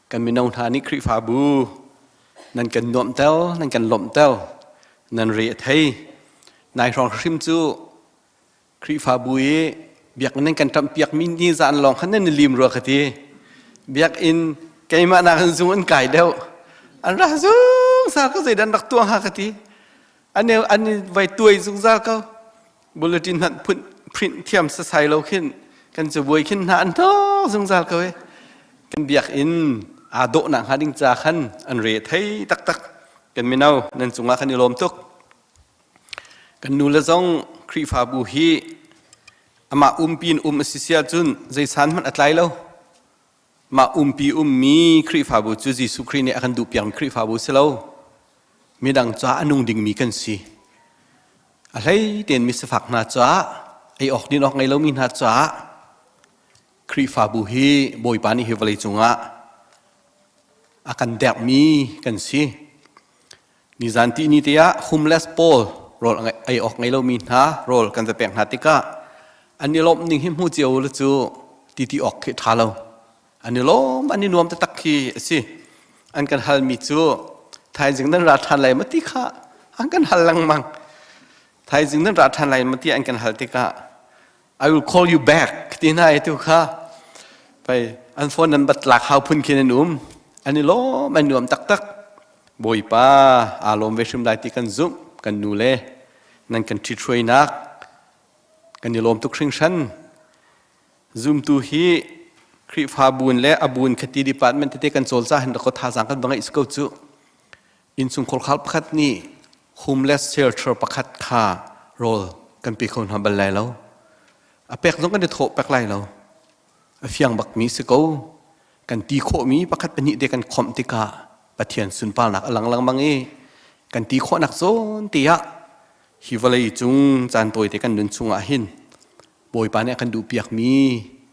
Kan mino hna nih Khrihfabu nan kan nuamhter, nan kan lawmhter, nan re a thei. Nai hrawng hrim cu Khrihfabu i biakinn nan kan ṭamhpiakmi ni zan lawng khan nan i lim rua ka ti. Biakinn keimah nakin zung an kai deuh. An ra zungzal ko zeidah an rak tuah hnga ka ti. An an i vai tuai zungzal ko. Bulletin hmanh phun print thiam sasai lo khin kan cabuai khin hna an hnawk zungzal ko e. Kan biakinn aa dawhnak hnga ding ca khan an re thei taktak. Kan mino nan cungah kan i lawm tuk. Kan nu le zong Khrihfabu hi amah umpi in um a si si ahcun zeisan hmanh a tlai lo. Mah umpi ummi Khrihfabu cu Jesuh Khrih nih a kan duhpiakmi Khrihfabu si lo. Midang caah a nung dingmi kan si. A hlei tein misifak hna caah, ei awk din awk ngei lomi hna caah Khrihfabu hi Bawipa nih hi vawlei cungah a kan derhmi kan si. Nizan tihni te ah homeless pawl rawl ei awk ngei lomi hna rawl kan va pek hna tikah an i lawmh ning hi hmu cio le cu ti ti awk khi ṭha lo. An i lawm, an i nuam taktak khi a si. An kan halmi cu thaizing nan ra ṭhan lai ma ti kha an kan hal lengmang. Thaizing nan ra ṭhan lai ma ti an kan hal tikah I will call you back ti hna i tu kha pei an phone nan bat lak hau phun khin an um an i lawm an nuam taktak bawipa aa lawm ve hrim lai ti kan zumh kan nu le nan kan ṭhithruainak kan i lawm tuk hringhran zumtu hi Khrihfabu le abun khati department tete kan cawl ca hin ko thazaang kan va ngeih ko cu Innchungkhar khal pakhat nih homeless shelter pakhat kha rawl kan pe kho hna bal lai lo. A pek zong kan i thawh pek lai lo. A fiang bakmi si ko. Kan ti khawhmi pakhat pahnih te kan khomh tikah Pathian sunparnak a lang lengmang i kan ti khawhnak zawn te ah hi vawlei cung caan tawi te kan nun chungah hin Bawipa nih a kan duhpiakmi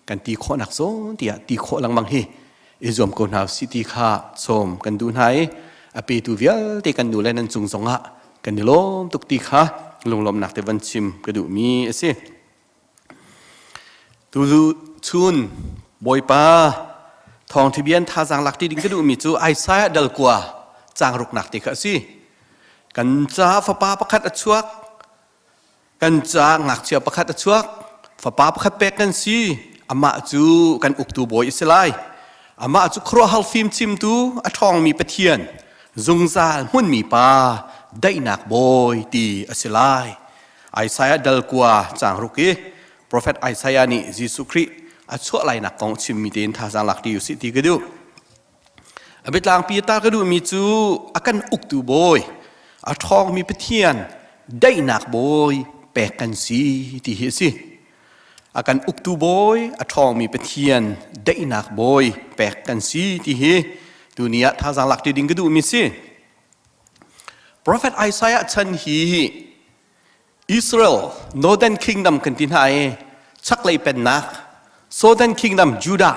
kan ti khawhnak zawn tiah ti khawh lengmang hi i zuam ko hna usih ti kha sawm kan duh hna i a petu vialte kan nu le nan cung zongah kan i lawm tuk ti kha lunglawmhnak te van chim ka duhmi a si. Tu chun Bawipa thawngṭha bia in thazaang lak ṭi ding ka duhmi cu Isaiah dal kua caang ruknak te kha a si. Kan caah fapa pakhat a chuak, Kan caah ngakchia pakhat a chuak, fapa pakhat pek kan si. Amah cu kan uktu bawi a si lai. Amah cu khuaruahhar fimchimtu, a ṭhawngmi Pathian, zungzal hmunmi Pa, daihnak bawi ti a si lai. Isaiah dal kua caang ruk i profet Isaiah nih Jesuh Khrih a chuah lainak kong a chimmi tein thazaang lak ti usih ti ka duh. A biatlangpi ta ka duhmi cu a kan uktu bawi, a ṭhawngmi Pathian, daihnak bawi pek kan si ti hi a si. A kan uktu bawi, a ṭhawngmi Pathian, daihnak bawi pek kan si ti hi tuni ah thazaang lak ti ding ka duhmi si. Prophet Isaiah chan hi Israel Northern Kingdom kan ti hna i chaklei pennak Southern Kingdom Judah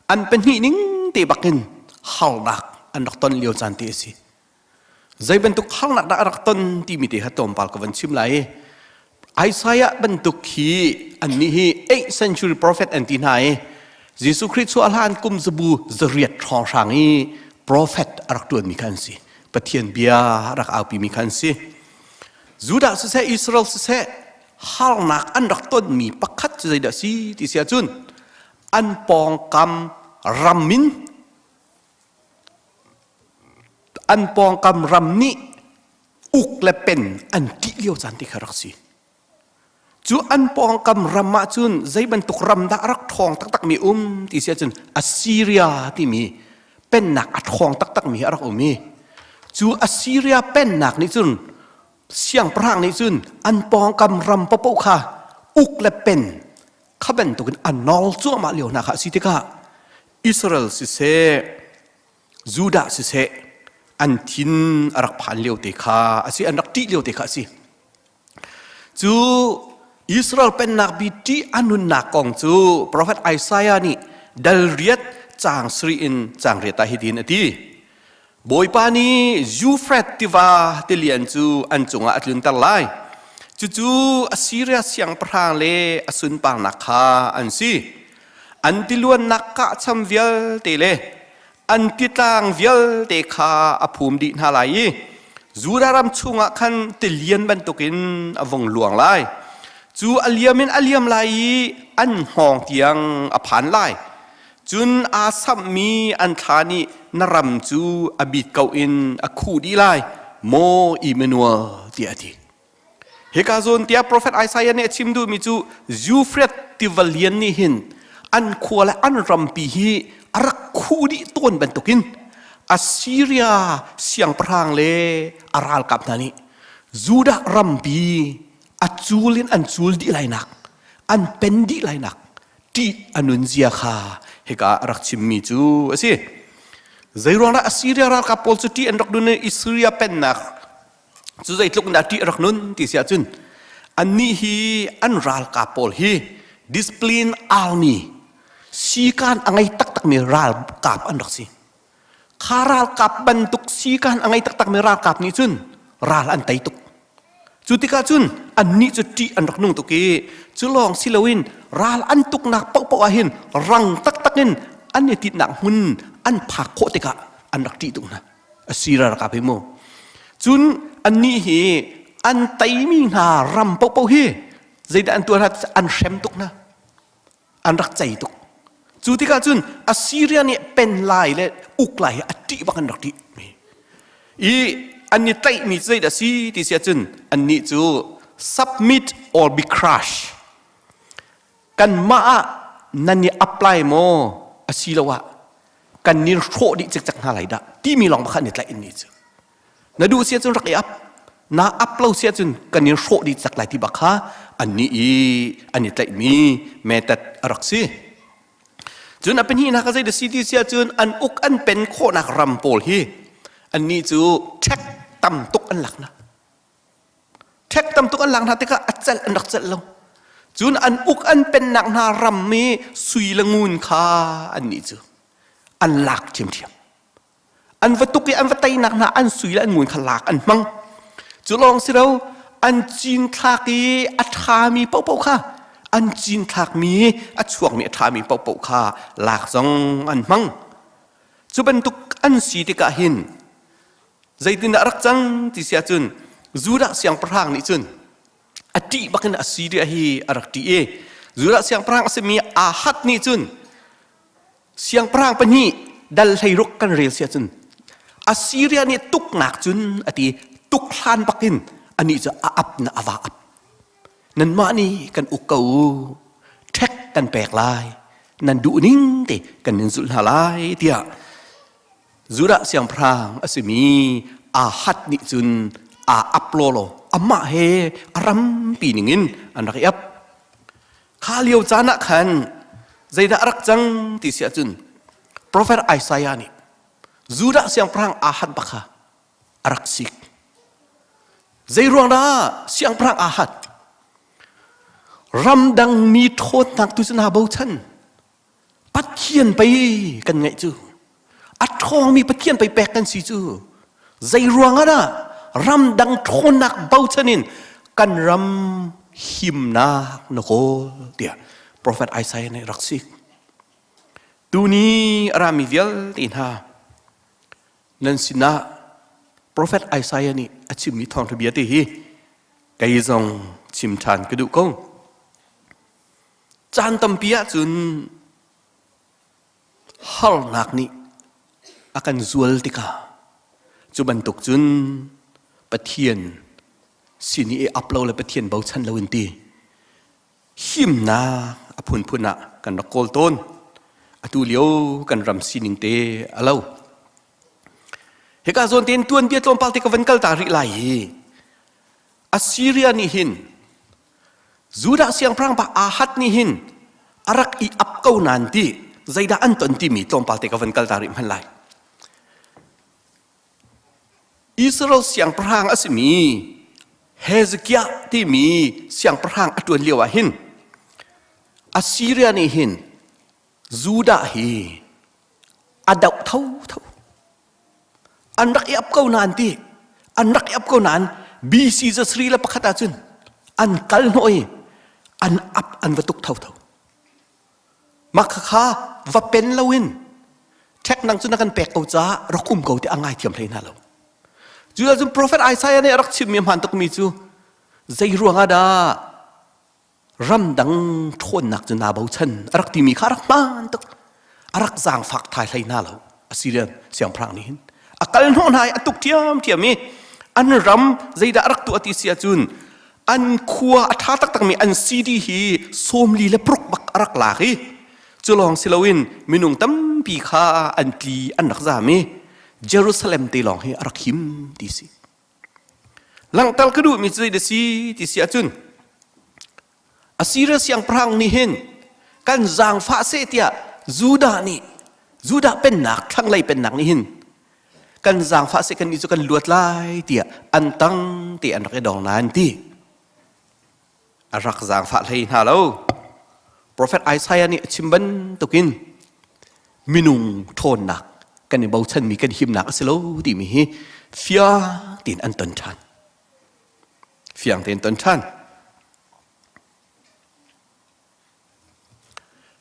an pahnih ning te bakin harnak an rak ton lio caan te a si. Zei bantuk harnak dah a rak ton timi te kha tlawmpal ka van chim lai i Isaiah bantuk hi annih hi 8th century prophet an ti hna i Jesuh Khrih chuah hlan kum zabu zariat hrawnghrang i prophet a rak ṭuanmi kha an si. Pathian bia a rak aupimi kha an si. Judah siseh Israel siseh harnak an rak tonmi pakhat cu zeidah si ti si ahcun an pawngkam ram in an pawngkam ram nih uk le pen an ṭih lio caan ti kha rak si. Cu an pawngkam ram ah cun zei bantuk ram dah a rak ṭhawng taktakmi um ti si ahcun Assyria timi pennak a ṭhawng taktakmi hi a rak um i cu Assyria pennak nih cun siangpahrang nih cun an pawngkam ram paohpaoh kha uk le pen. Kha bantukin a nawl cuahmah lio hna kha a si tikah Israel siseh Judah siseh an thin a rak phan lio te kha a si an rak ṭih lio te kha a si. Cu Israel pennak bi ṭih a nunnak kong cu profet Isaiah nih dal riat caang sarih in caang riat ah hitin a ti. Bawipa nih Euphrates tiva tilian cu an cungah a tlunter lai. Cucu Assiria siangpahrang le a sunparnak kha an si. An tiluannak kahcham vialte le an titlang vialte kha a phum dih hna lai i Judah ram chungah khan tilian bantukin a vung luang lai. Cu a liam in a liam lai i an hngawng tiang a phan lai. Cun aa samhmi an thla nih na ram cu a bit ko in a khuh dih lai, maw Immanuel, tiah a ti. Hika zawn tiah profet Isaiah nih a chim duhmi cu Euphrates tiva lian nih hin an khua le an rampi hi a rak khuh dih tawn bantukin Assyria siangpahrang le a ralkap hna nih Judah rampi a cul in an cul dih lainak an pen dih lainak ṭih a nunzia kha hika a rak chimmi cu a si. Zeiruang dah Assyria ralkap pawl cu ṭih an rak nun i Assyria pennak cu zeitluk in dah ṭih a rak nun ti si ahcun annih hi an ralkap pawl hi discipline army sikan a ngei taktakmi ralkap an rak si. Kha ralkap bantuk sikan a ngei taktakmi ralkap nih cun ral an tei tuk. Cu tikah cun annih cu ṭih an rak nung tuk i cu lawng si loin ral an tuknak paohpaoh ah hin rang taktak in an i tinhnak hmun an phak khawh tikah an rak ṭih tuk hna. Assyria ralkap hi mu. Cun annih hi an teimi hna ram paohpaoh hi zeidah an tuah hna an hrem tuk hna. An rak cei tuk. Cu tikah cun Assyria nih pen lai le uk lai hi a ṭih bak an rak ṭih. I an i tlaihmi cu zeidah si ti si ahcun annih cu submit or be crushed. Kanmah ah nan i apply maw asiloah kan nin hrawh dih cikcek hna lai dah timi lawng kha an i tlaih annih cu. Na duh si ahcun rak i ap. Na ap lo si ahcun kan in hrawh dih cak lai ti bak kha annih i an i tlaihmi method a rak si. Cun a pahnihnak a zei si ti si ahcun an uk an pen khawhnak ram pawl hi annih cu ṭhek tam tuk an lak hna. Ṭhek tam tuk an lak hna tikah a celh an rak celh lo. Cun an uk an pennak hna ram i sui le ngun kha annih cu an lak ṭhiamṭhiam. An va tuk i an va teinak hna an sui le an ngun kha lak an hmang. Cu lawng si lo, an cinthlak i a ṭhami paohpaoh kha an cinthlakmi a chuakmi a ṭhami paohpaoh kha lak zong an hmang. Cu bantuk an si tikah hin zeitindah a rak cang ti si ahcun Judah siangpahrang nih cun a ṭih bakin Assyria hi a rak ṭih i Judah siangpahrang a simi Ahad nih cun Siangpahrang pahnih dal 16 kan rel si ahcun Assyria nih tuknak cun a ti tuk hlan bakin anih cu a ap na a va ap. Nanmah nih kan uk ko u, ṭhek kan pek lai, nan duh ning te kan in zulh hna lai tiah Judah siangpahrang a simi Ahad nih cun aa ap lawlaw amah he a rampi ningin an rak i ap. Kha lio caan ah khan zeidah a rak cang ti si ahcun profet Isaiah nih Judah siangpahrang Ahad bak kha a rak sik. Zeiruang dah siangpahrang Ahad ramdang mi ṭhawnnak tu cu naa bochan Pathian pei kan ngeih cu a ṭhawngmi Pathian pei pek kan si cu zei ruangah dah ramdang ṭhawnnak bochan in kan ram himnak na kawl tiah profet Isaiah nih rak sik tuni a rami vialte hna nan sinah profet Isaiah nih a chimmi thawngṭha bia te hi kei zong chim ṭhan ka duh ko Caan tampi ahcun harnak nih a kan zual tikah cu bantuk cun Pathian sin i ap lo le Pathian bochan lo in ti himnak a phunphun ah kan rak kawl tawn. Atu lio kan ram sining te a lo. Hika zawn tein tuanbia tlawmpal te ka van kal ta rih lai hi. Assyria nih hin Judah siangpahrang pa Ahad nih hin A rak i ap ko nain ti zeidah an ton timi tlawmpal te ka van kal ta rih hmanh lai. Israel siangpahrang a simi Hezekiah timi siangpahrang a ṭuan lio ah hin Assyria nih hin Judah hi a doh thotho. An rak i ap ko nain ti an rak i ap ko nain BC zasri le pakhat ahcun an kal hnawh i an ap an va tuk thotho. Mah khakha va pen loin ṭhek nang cu na kan pek ko caah rak um ko ti a ngaithiam hlei hna lo. Cu cun profet Isaiah nih a rak chimmi hmaan tukmi cu zei ruangah dah ramdang ṭhawnnak cu naa bochan a rak timi kha a rak hmaan tuk. A rak zaangfak thai hlei hna lo. Assyrian siangpahrang nih hin a kal hnawh hna i a tuk ṭhiamṭhiam i an ram zeidah a rak tuah ti si ahcun an khua a ṭha taktakmi an CD hi sawmli le paruk bak a rak lak i cu lawng si loin minung tampi kha an tli an rak zaam i Jerusalem te lawng hi a rak him ti si. Langhter ka duhmi cu zeidah si ti si ahcun Assyria siangpahrang nih hin kan zaangfah seh tiah Judah nih Judah pennak thlanglei pennak nih hin kan zaangfah seh kan nih cu kan luat lai tiah an tang te an rak i dong nain ti a rak zaangfah hlei hna lo Prophet Isaiah nih a chim bantukin minung ṭhawnnak kan i bochanmi kan himnak a si lo timi hi fiang tein an ton ṭhan fiang tein ton ṭhan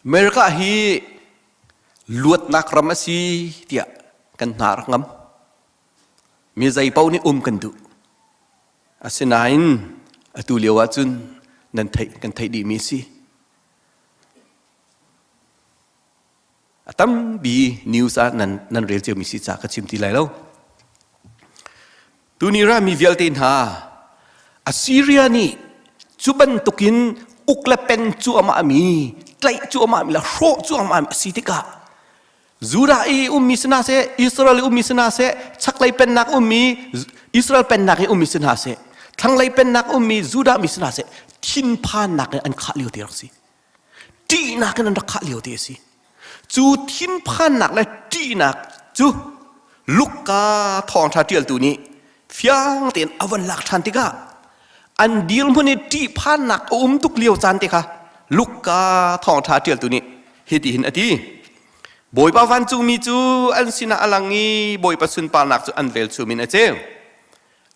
America hi luatnak ram a si tiah kan hna rak ngam. Mi zei paoh nih um kan duh. Asinain atu lio ahcun nan theih kan theih dihmi a si. A tampi news ah nan, nan rel ciomi si ca ka chim ti lai lo. Tuni rami vialte hna Assyria nih cu bantukin uk le pen cuahmah mi tlaih cuahmah mi le hrawh cuahmah mi a si tikah Judah i ummi si hna seh Israel i ummi si hna seh chaklei pennak ummi Israel pennak i ummi si hna seh thlanglei pennak ummi Judah mi si hna seh thinphannak in an khah lio te rak si ṭihnak in an rak khah lio te a si cu thinphannak le ṭihnak cu Luka thawngṭha ṭialtu nih fiang tein a von lak ṭhan tikah an dirhmun i ṭihphannak a um tuk lio caan te kha Luka thawngṭha ṭialtu nih hitihin a ti Bawipa vancungmi cu an sinah a lang i Bawipa sunparnak cu an velchum in a ceu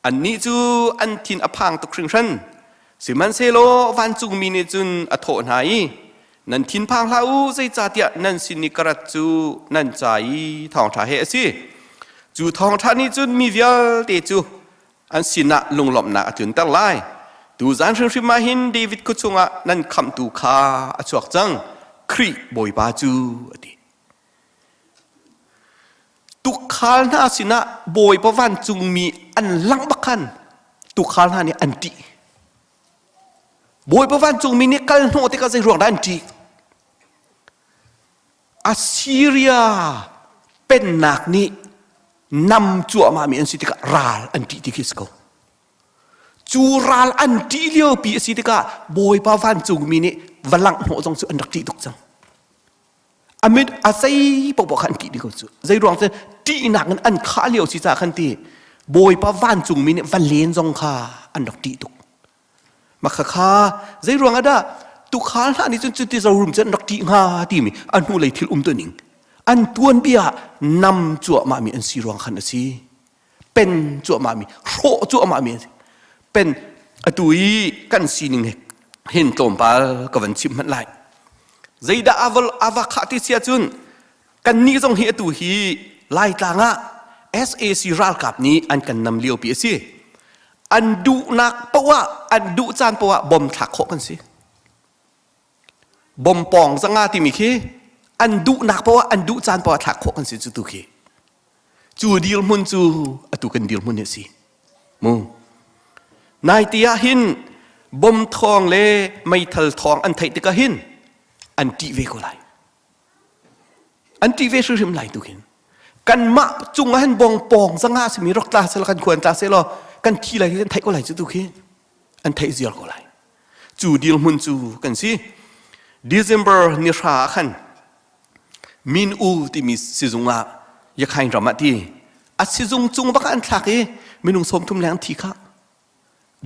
Annih cu an thin a phang tuk hringhran. Sihmanhsehlaw vancungmi nih cun a thawh hna i, Nan thinphang hlah u, zeicahtiah nan sin i ka rat cu nan ca i thawngṭha he a si. Cu thawngṭha nih cun mi vialte cu an sinah lunglawmhnak a tlunter lai. Tuzan hrimhrim ah hin David khua chungah nan khamhtu kha a chuak cang, Khrih Bawipa cu, a ti. Tukhal hna sinah Bawipa vancungmi an langh bak khan tukhal hna nih an ṭih. Bawipa vancungmi nih kal hnawh tikah zei ruang dah an ṭih? Assyria pennak nih nam cuahmahmi an si tikah ral an ṭih ti khi a si ko. Cu ral an ṭih liopi a si tikah Bawipa vancungmi nih va langh hnawh zong cu an rak ṭih tuk cang. A mit a zei paohpaoh kha an ṭih dih ko cu. Zei ruang cu ṭihnak in an khah lio si caah khan ti Bawipa vancungmi nih va len zong kha an rak ṭih tuk. Mah khakha zei ruang ah dah tukhal hna nih cun cuti zorum cu an rak ṭih hnga timi a hnulei thil um tuning an tuanbia nam cuahmahmi an si ruang khan a si. Pen cuahmahmi, hrawh cuahmahmi an si. Pen atu i kan sining hin tlawmpal ka van chim hmanh lai. Zeidah ava khah ti si ahcun kannih zong hi atu hi Laitlang ah SAC ralkap nih an kan nam liopi a si. An duhnak poah an duh caan poah bom thlak khawh kan si. Bom pawng zanga timi khi an duhnak poah an duh caan poah thlak khawh kan si cu tu khi. Cu dirhmun cu atu kan dirhmun hi a si. Mu. Nai ti ah hin bom thawng le meithal thawng an theih tikah hin an ṭih ve ko lai. An ṭih ve hrimhrim lai tu hin. Kanmah cungah hin bong pawng zanga simi rak tla seh kan khuan tla seh law kan thi lai kan theih ko lai cu tu khi an theih ziar ko lai. Cu dirhmun cu kan si. December ni hra ah khan Min U timi sizung ah Yakhain ram ah ti a sizung cung bak ah an thlak i minung 30 leng thi kha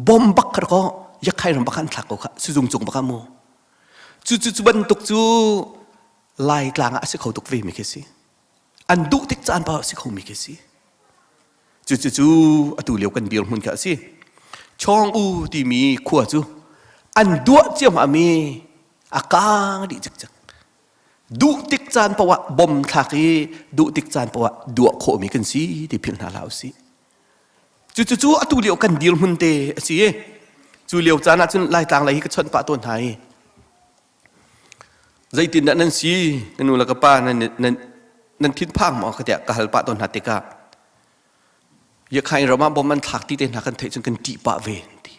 bom bak kha ko Yakhain ram bak an thlak ko kha sizung cung bak ah mu cu cu cu bantuk cu Laitlang ah a si kho tuk ve mi khi si an duh tik caan pa a si kho mi khi si cu cu cu atu lio kan dirhmun kha a si Chawng U timi khua cu an duah ciamah mi a kaang dih cikcek duh tik caan paoh ah bom thlak i duh tik caan paoh ah duah khawhmi kan si ti philh hna hlah usih cu cu cu atu lio kan dirhmun te a si i cu lio caan ah cun Laitlang lei hi ka chawnh pah tawn hna i zeitindah nan si ka nu le ka pa nan nan nan thinphang maw ka tiah ka hal pah tawn hna tikah Yakhain ram ah bom an thlak ti te hna kan theih cun kan ṭih pah ve ti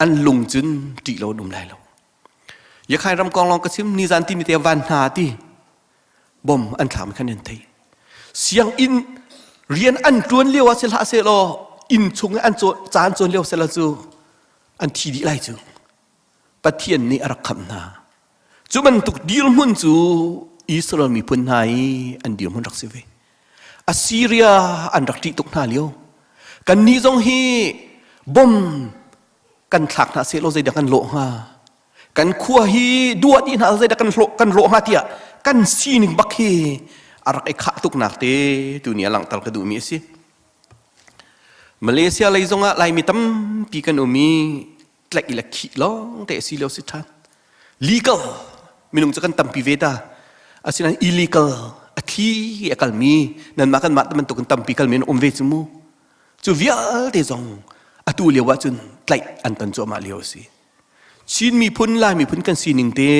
an lung cun ṭih lo an um lai lo Yakhain ram kong lawng ka chim nizan timi te van hna ti bom an thlak mi khan an thei sianginn rian an ṭuan lio ah si hlah seh law inn chung i an caan cawn lio seh law cu an thi dih lai cu Pathian nih a rak khamh hna. Cu bantuk dirhmun cu Israel miphun hna i an dirhmun rak si ve. Assyria an rak ṭih tuk hna lio. Kannih zong hi bom kan thlak hna seh law zeidah kan lawh hnga? Kan khua hi dua dih hna zeidah kan hlawh kan rawh hnga tiah kan sining bak hi a rak i khah tuknak te tuni a langhter ka duhmi a si. Malaysia lei zongah Laimi tampi kan um i tlaih le khih lawng te si lio si ṭhan legal minung cu kan tampi ve ta asinain illegal a thli a kalmi nanmah kanmah bantuk in tampi kalmi an um ve cu mu cu vialte zong atu lio ah cun tlaih an ton cuahmah lio a si Chin miphun Lai miphun kan sining te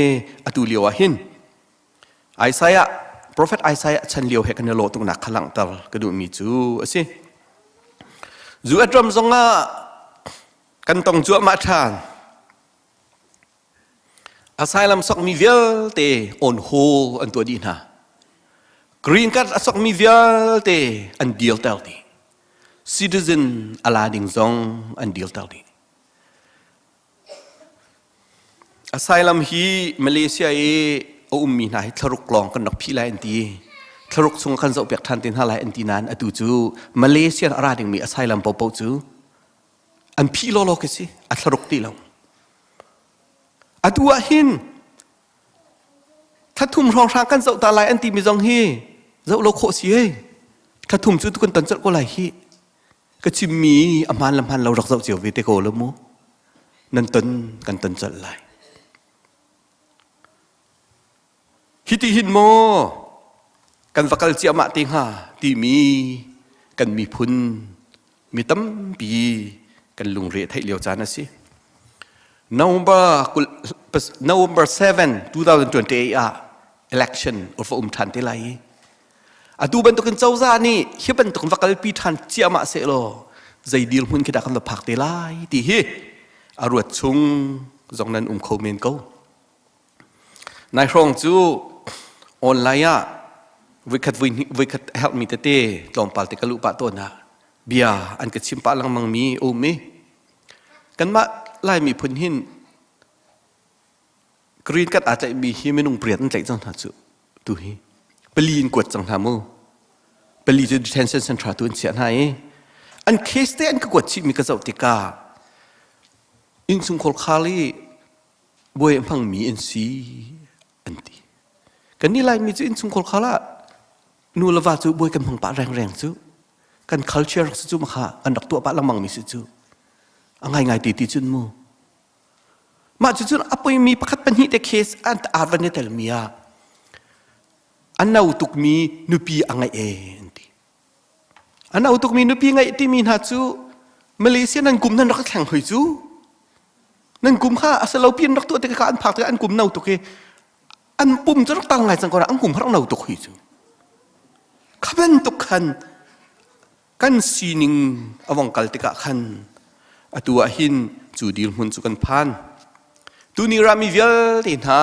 atu lio ah hin Isaiah Prophet Isaiah chan lio he kan i lawh tuknak kha langhter ka duhmi cu a si US ram zongah Kan tong cuahmah ṭhan. Asylum sokmi vialte on hold an tuah dih hna. Green card a sokmi vialte an deal ter dih. Citizen a la ding zong an deal ter dih. Asylum hi Malaysia i a ummi hna hi thlaruk lawng kan rak phih lai an ti. Thlaruk chung kan zohpiak ṭhan te hna lai an ti nain atu cu Malaysia a ra dingmi asylum paohpaoh cu an phih lawlaw khi si a thlaruk ti lo atu ah hin thla hrawnghrang kan zoh ta lai an timi zong hi zoh lo khawh si hei thla thum cu tukun tan colh ko lai hi ka chimmi a hmaan le hmaan lo rak zoh cio ve te ko lo mu nan ton kan ton colh lai Hiti hin maw kan va kal ciahmah te hnga timi kan miphun mi tampi kan lungre theih lio caan a si. November November 7, 2028 ah election va um ṭhan te lai i atu bantukin cozah nih hi bantukin va kalpi ṭhan ciahmah sehlaw zei dirhmun khi dah kan va phak te lai ti hi a ruat chung zong nan um kho men ko. Nai hrawng cu online ah voikhat voihnih voikhat a herhmi tete tlawmpal te ka luh pah tawn ah bia an ka chim pah lengmang mi a um i kanmah Lai miphun hin green card aa tlaihmi hi minung pariat an tlaih cang hna cu tu hi pali in kuat cang hna mu pali cu detention center tu an chiah hna i an case te an ka kuat chihmi ka zoh tikah innchungkhar khal i buai a hmangmi an si an ti. Kannih Laimi cu innchungkhar khal ah nu le va cu buai kan hmang pah rengreng cu kan culture si cu makha kan rak tuah pah lengmang mi si cu a ngaingai ti ti cun mu mah cu cun a poimi pakhat pahnih te case an ar van i telmi ah a no tukmi nupi a ngeih e an ti A no tukmi nupi ngeih timi hna cu Malaysia nan kum nan rak thleng hoi cu. Nan kum kha a salo pi an rak tuah tikah an phak tikah an kum no tuk i an pum cu rak tang ngai cang ko an kum rak no tuk hoi cu. Kha bantuk khan kan sining a vong kal tikah khan atu ah hin cu dirhmun cu kan phan. Tuni rami vialte hna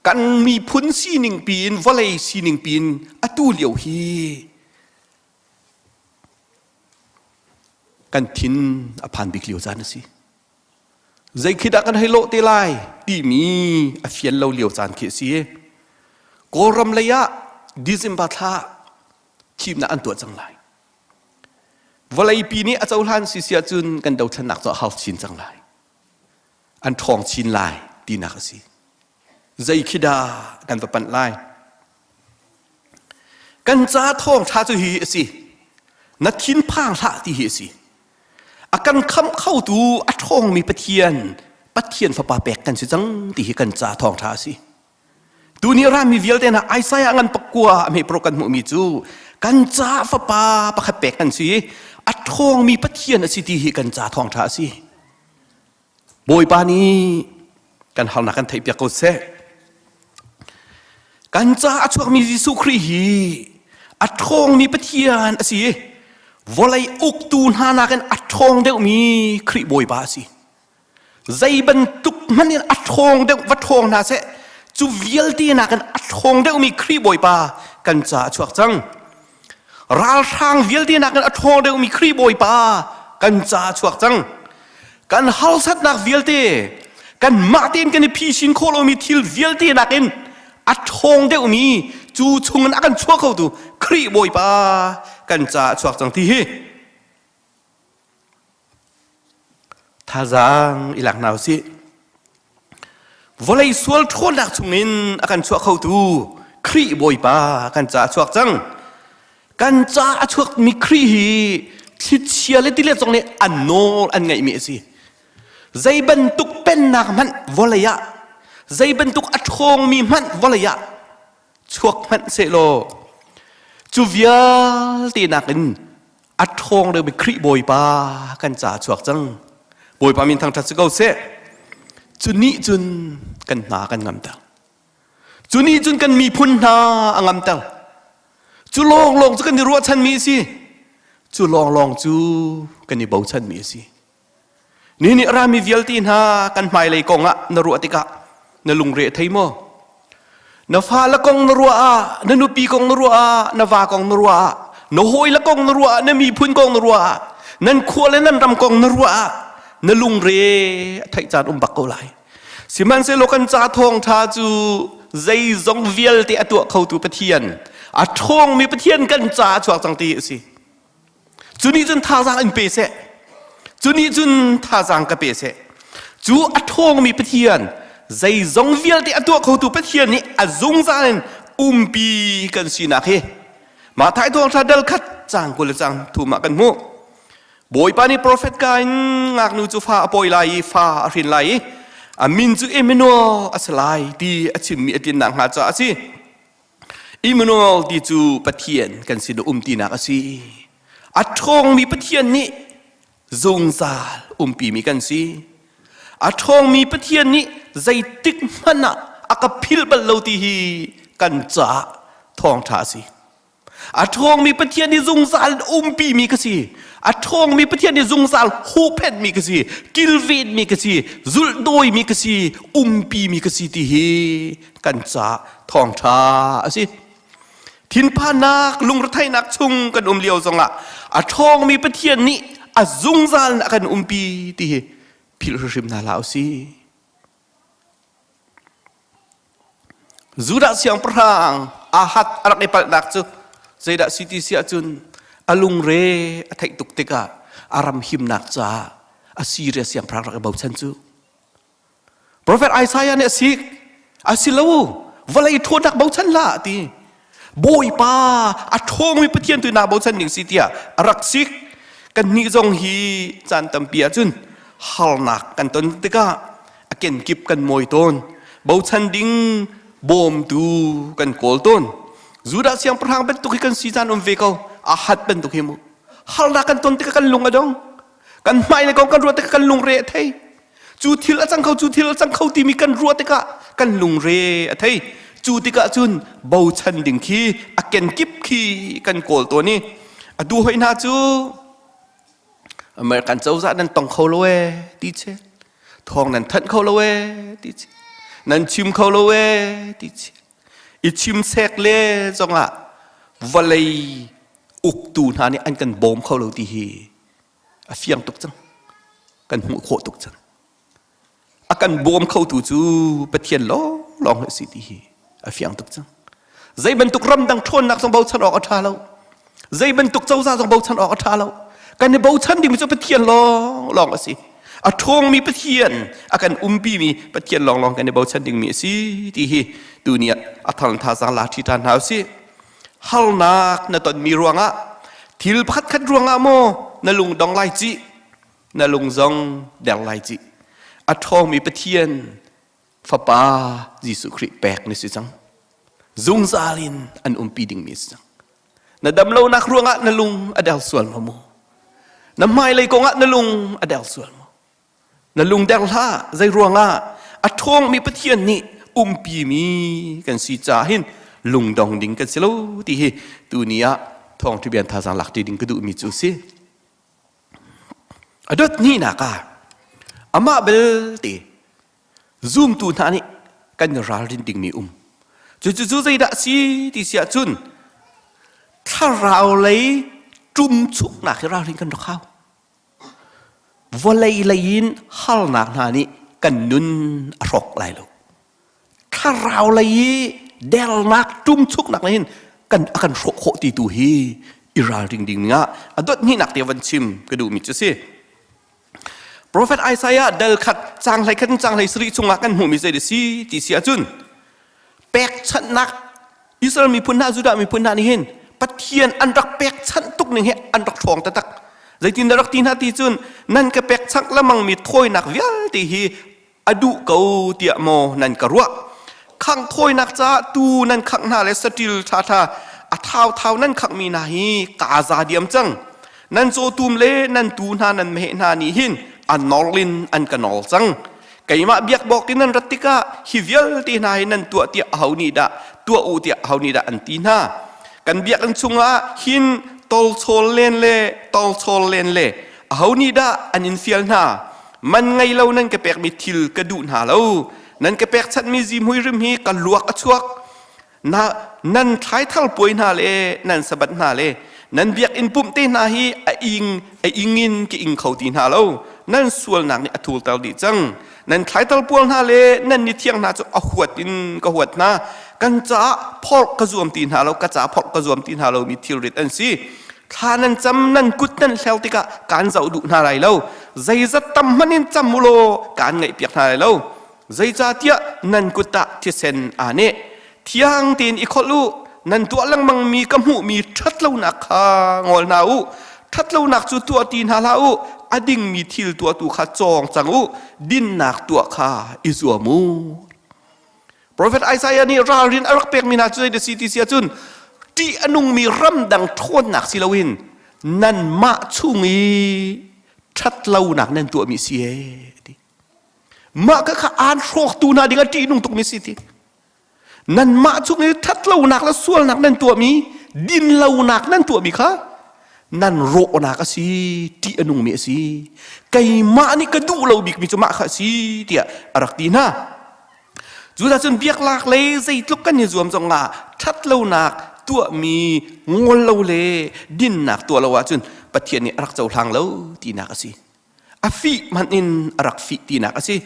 kan miphun sining piin vawlei sining piin atu lio hi kan thin a phan bik lio caan a si. Zei khi dah kan hei lawh te lai timi a fian lo lio caan khi a si. Kawlram lei ah December thla thimnak an tuah cang lai. Vawleipi nih a cohlan si si ahcun kan dothlennak cu a har chin cang lai. An ṭhawng chin lai tinak a si. Zei khi dah kan va panh lai? Kan ca thawngṭha cu hi a si. Na thinphang hlah ti hi a si. A kan khamh khotu a ṭhawngmi Pathian, Pathian Fapa pek kan si cang ti hi kan ca thawngṭha a si. Tuni rami vialte hna Isaiah ngan pakua a hme pro kan hmuhmi cu kan ca fapa pakhat pek kan si a ṭhawngmi Pathian a si ti hi kan ca thawngṭha a si. Bawipa nih kan harnak kan theihpiak ko seh. Kan ca a chuakmi Jesuh Khrih hi a ṭhawngmi Pathian a si i vawlei uktu hna nakin a ṭhawng deuhmi Khrih Bawipa a si. Zei bantuk hmanh in a ṭhawng deuh va ṭhawng hna seh cu vialte nakin a ṭhawng deuhmi Khrih Bawipa kan ca a chuak cang. Ralhrang vialte nakin a ṭhawng deuhmi Khrih Bawipa kan ca a chuak cang. Kan harsatnak vialte, kanmah tein kan i phisin khawh lomi thil vialte nakin a ṭhawng deuhmi cu chungin a kan chuah khotu Khrih Bawipa kan ca a chuak cang ti hi Thazaang i lak hna usih. Vawlei sual ṭhawnnak chungin a kan chuah khotu Khrih Bawipa kan caah a chuak cang. Kan caah a chuakmi Khrih hi thlichia le tilet zong nih an nawl an ngeihmi a si. Zei bantuk pennak hmanh vawlei ah, zei bantuk a ṭhawngmi hmanh vawlei ah chuak hmanh sehlaw cu vialte nakin a ṭhawng deuhmi Khrih Bawipa kan ca chuak cang. Bawipa min thangṭhat si ko seh. Cu nih cun kan hna kan ngamter. Cu nih cun kan miphun hna a ngamter. Cu lawnglawng cu kan i ruahchanmi a si. Cu lawnglawng cu kan i bochanmi a si. Ni nih rami vialte hna kan hmailei kong ah na ruah tikah na lungre thei maw? Na fale kong na ruah ah, na nupi kong na ruah ah, na va kong na ruah ah, na hawile kong na ruah ah, na miphun kong na ruah ah, nan khua le nan ram kong na ruah ah, na lungre a theih caan um bak ko lai. Sihmanhsehlaw kan ca thawngṭha cu zeizong vialte a tuah khotu Pathian, a ṭhawngmi Pathian kan ca a chuak cang ti a si. Cu nih cun thazaang in pe seh. Cu nih cun thazaang ka pe seh. Cu a ṭhawngmi Pathian, zeizong vialte a tuah khotu Pathian nih a zungzal in umpi kan sinak hi Mathai thawngṭha dal khat caang 20 le caang thum ah kan hmuh. Bawipa nih profet ka in ngaknu cu fa a pawi lai i fa a hrin lai i a min cu Emmanuel a si lai ti a chimmi a tlinnak hnga caah a si. Immanuel ti cu Pathian kan sin a um tinak a si. A ṭhawngmi Pathian nih zungzal umpimi kan si. A ṭhawngmi Pathian nih zeitik hmanh ah a ka philh bal lo ti hi kan caah thawngṭha a si. A ṭhawngmi Pathian nih zungzal umpimi ka si. A ṭhawngmi Pathian nih zungzal huhphenhmi ka si, kilvenmi ka si, zulhdawimi ka si, umpimi ka si ti hi kan caah thawngṭha a si. Thinphannak, lungretheihnak chung kan um lio zongah a ṭhawngmi Pathian nih a zungzal in a kan umpi ti hi philh hrimhrim hna hlah usih. Judah siangpahrang Ahad a rak i palhnak cu zeidah si ti si ahcun a lungre a theih tuk tikah a ram himnak caah Assyria siangpahrang rak i bochan cu. Profet Isaiah nih a sik a si lo vawlei ṭhawnnak bochan hlah a ti. Bawipa a ṭhawngmi Pathian tu naa bochan ding si tiah a rak sik. Kannih zong hi caan tampi ahcun harnak kan ton tikah a kenkip kan mawi tawn. Bochan ding bawmtu kan kawl tawn. Judah siangpahrang bantuk hi kan si caan um ve ko. Ahad bantuk hi mu. Harnak kan ton tikah kan lung a dong. Kan hmai le kong kan ruah tikah kan lungre a thei. Cu thil a cang kho, cu thil a cang kho timi kan ruah tikah kan lungre a thei. Cu tikah cun bochan ding khi a kenkip khi kan kawl tawn i atu hoi hna cu American cozah nan tong kho lo ee ti che thawng nan thanh kho lo ee ti che nan chim kho lo ee ti che i chim sek le zongah vawlei uktu hna nih an kan bawm kho lo ti hi a fiang tuk cang kan hmuh khawh tuk cang. a kan bawm khotu cu Pathian lawnglawng hi a si ti hi a fiang tuk cang. Zei bantuk ramdang ṭhawnnak zong bochan awk a ṭha lo. Zei bantuk cozah zong bochan awk a ṭha lo. Kan i bochan dingmi cu Pathian lawnglawng a si. A ṭhawngmi Pathian, a kan umpimi Pathian lawnglawng kan i bochan dingmi a si ti hi tuni ah a thar thazaang la ṭhi ṭhan hna usih. Harnak na tonmi ruangah thil pakhatkhat ruangah maw na lung dong lai cih, na lung zong der lai cih. A ṭhawngmi Pathian Fapa Jesuh Khrih pek na si cang. Zungzal in an umpi dingmi si cang. Na damlonak ruangah na lung a der sual maw mu? Na hmailei kongah na lung a der sual maw? Na lung der hlah zei ruangah a ṭhawngmi Pathian nih umpi mi kan si caah hin lungdong ding kan si lo ti hi tuni ah thawngṭha bian thazaang lak ṭi ding ka duhmi cu si. A dot hnihnak ah amah belte zumtu hna nih kan i ralrin dingmi um. Cucu cu zeidah a si ti si ahcun thlarau lei ṭumchuknak hi ralrin kan rak hau. Vawlei lei in harnak hna nih kan nun a hrawk lai lo. Thlarau lei i dernak ṭumchuknak nih hin kan a kan hrawh khawh ti tu hi i ralring ding ah a dot hnihnak te van chim ka duhmi cu si. Profet Isaiah dal khat cang hlei khat cang hlei sarih chungah kan hmuhmi zei si ti si ahcun pekchanhnak Israel miphun hna Judah miphun hna nih hin Pathian an rak pekchanh tuk ning hi an rak ṭhawng taktak. Zeitin dah rak ti hna ti cun nan ka pekchanh lemangmi thawinak vialte hi a duh ko tiah maw nan ka ruah khangh thawinak caah tu nan khangh hna le saṭil ṭhaṭha a thauthau nan khanghmi hna hi kaa za diam cang nan cawtum le nan tuu hna nan meheh hna nih hin a norlin an ka nawl cang keimah biakbawk in nan rat tikah hi vialte hna hi nan tuah tiah aho nih dah tuah u tiah aho nih dah an ti hna kan biakinn chungah hin tolchawl len le tolchawl len le aho nih dah an in fial hna Man ngei lo nan ka pekmi thil ka duh hna lo. Nan ka pekchanhmi zihmui rim hi ka luak a chuak. Na, nan thlaithar puai hna le nan sabat hna le nan biakinn pumh te hna hi a ing a ing in ka ing kho ti hna lo. Nan sualnak nih a thulter dih cang. Nan thlaitar pual hna le nan ni thiang hna cu a huat in ka huat hna. Kan caah phorh ka zuam ti hna lo, ka caah phorh ka zuam ti hna lomi thilrit an si. Thla nan cam nan kut nan hleo tikah kaan zoh duh hna lai lo. Zeizat tam hmanh in cam u law kaan ngaihpiak hna lai lo. Zeicahtiah nan kut ah thisen aa neh. Thiang tein i kholh u. Nan tuah lengmangmi ka hmuhmi ṭhatlonak kha ngol hna u. Ṭhatlonak cu tuah ti hna hlah u. A dingmi thil tuahtu kha cawng cang u. Dinnak tuah kha i zuam u. Profet Isaiah nih ralrin a rak pekmi hna cu zei si ti si ahcun ṭih a nungmi ramdang ṭhawnnak si loin nanmah chung i ṭhatlonak nan tuahmi si ee ti. Mah kha kha aan hrawktu hna ding a ṭihnung tukmi si ti. Nanmah chung i ṭhatlonak le sualnak nan tuahmi, dinlonak nan tuahmi kha nan rawhnak a si, ṭih a nungmi a si. Keimah nih ka duh lo bikmi cu mah kha a si tiah a rak ti hna. Cudah cun biaklak lei zeitluk kan i zuam zongah ṭhatlonak tuahmi ngol lo le dinnak tuah lo ahcun Pathian nih a rak cohlang lo tinak a si. A fih hmanh in a rak fih tinak a si.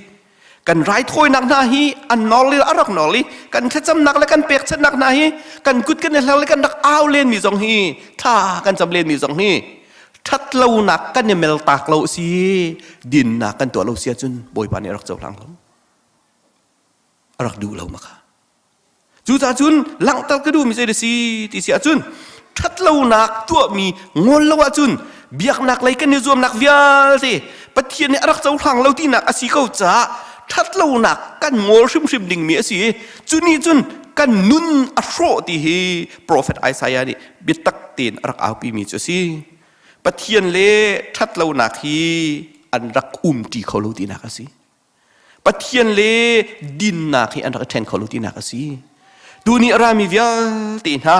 Kan raithawinak hna hi an nor le a rak nor i kan thlacamnak le kan pekchanhnak hna hi kan kut kan i hler le kan rak au lenmi zong hi thla kan cam lenmi zong hi ṭhatlonak kan i meltak lo a si dinnak kan tuah lo si ahcun Bawipa nih a rak cohlang lo. A rak duh lo ma kha. Cucaah cun langhter ka duhmi zei si ti si ahcun ṭhatlonak tuahmi ngol lo ahcun biaknak lei kan i zuamnak vialte Pathian nih a rak cohlang lo tinak a si ko caah ṭhatlonak kan ngol hrimhrim dingmi a si i cu nih cun kan nun a hrawh ti hi profet Isaiah nih biatak tein a rak aupimi cu a si. Pathian le ṭhatlonak hi an rak umṭi kho lo tinak a si. Pathian le dinnak hi an rak i ṭhen kho lo tinak a si. Tuni a rami vialte hna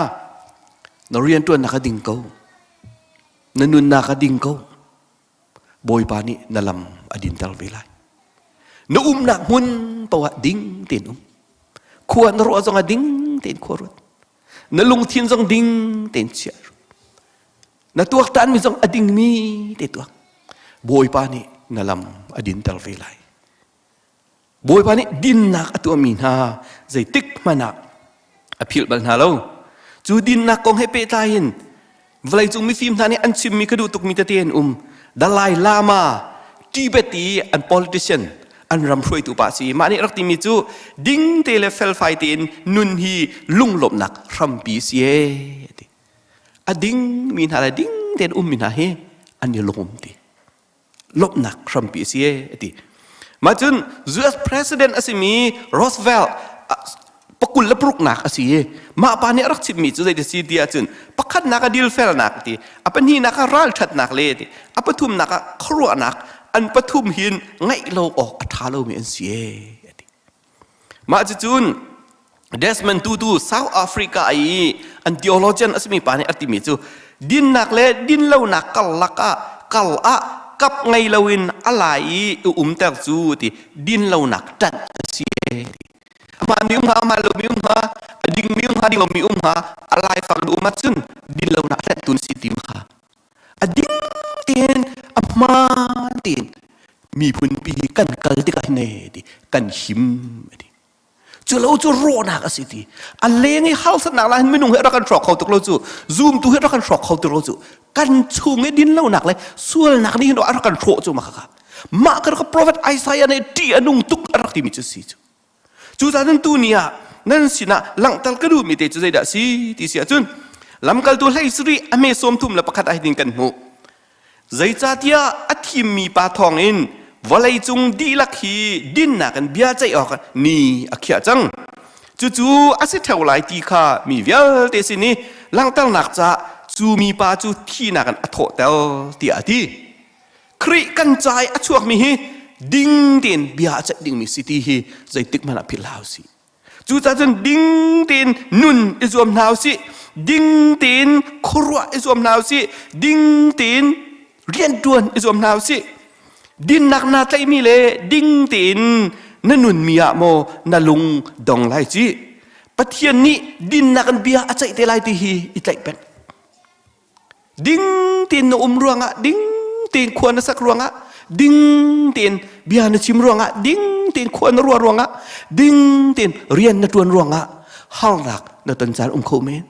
na rianṭuannak a ding ko. Na nunnak a ding ko. Bawipa nih na lam a dinter ve lai. Na umnak hmun paoh ah ding tein um. Khua na ruah zong ah ding tein khua ruat. Na lungthin zong ding tein chia. Na tuaktanmi zong a dingmi te tuak. Bawipa nih na lam a dinter ve lai. Bawipa nih dinnak a tuahmi hna zeitik hmanh ah a philh bal hna lo. Cu dinnak kong he pehtlai in vawleicung mifim hna nih an chimmi ka duh tukmi tete an um. Dalai Lama, Tibet i an politician, an ram hruaitu pa si. Mah nih rak timi cu ding te le felfai tein nun hi lunglawmhnak hrampi si ee ti. A ding mi hna le ding tein ummi hna hi an i lawm ti. Lawmhnak hrampi a si ee a ti. Mah cun US president a simi Roosevelt pakul le paruknak a si i mah pa nih a rak chimmi cu zei si ti ahcun pakhatnak ah dilfelnak ti a pahnihnak ah ralṭhatnak le ti a pathumnak ah khuaruahnak an pathum hin ngaih lo awk a ṭha lomi an si ee a ti. Mah cucun Desmond Tutu South Africa i an theologian a simi pa nih a timi cu dinnak le dinlonak karlak ah kal ah kap ngei loin a lai i i umter cu ti dinlonak ṭanh a si e ti. Amah mi um hnga, amah lo mi um hnga, a ding mi um hnga, ding lo mi um hnga, a laifang um ahcun dinlonak ṭanhtu na si ti kha a ding tein a hmaan tein miphun pi hi kan kal tikah hin e ti kan him ti cu lo cu rawhnak a si ti a leng i harsatnak la hin minung he rak kan hrawk kho tuk lo cu zumtu he rak kan hrawk kho tuk lo cu kan chung i din lonak le sualnak nih hin a rak kan hrawh cu mah kha mah ka rak prophet Isaiah nih ṭih a nung tuk a rak timi cu si cu Cucaah nan tu ni ah nan sinah langhter ka duhmi te cu zeidah a si ti si ahcun lamkaltu hlei sarih a hme sawm thum le pakhat ah hitin kan hmuh. Zeicahtiah a thimmi pa thawngin vawleicung dihlak hi dinnak in bia ceih awk ni a khiah cang. Cucu a si ṭheo lai ti kha mi vialte sin i langhternak caah cu mipa cu thihnak in a thawhter tiah a ti. Khrih kan ca i a chuakmi hi ding tein bia a ceih dingmi si ti hi zeitik hmanh ah philh hlah usih. Cucaah cun ding tein nun i zuam hna usih, ding tein khuaruah i zuam hna usih, ding tein rianṭuan i zuam hna usih. Dinnak naa tlaihmi le ding tein na nunmi ah maw na lung dong lai ci. Pathian nih dinnak in bia a ceih te lai ti hi i tlaih peng. Ding tein na um ruangah, ding tein khua na sak ruangah, ding tein bia na chim ruangah, ding tein khua na ruah ruangah, ding tein rian na ṭuan ruangah harnak na ton caan um kho men.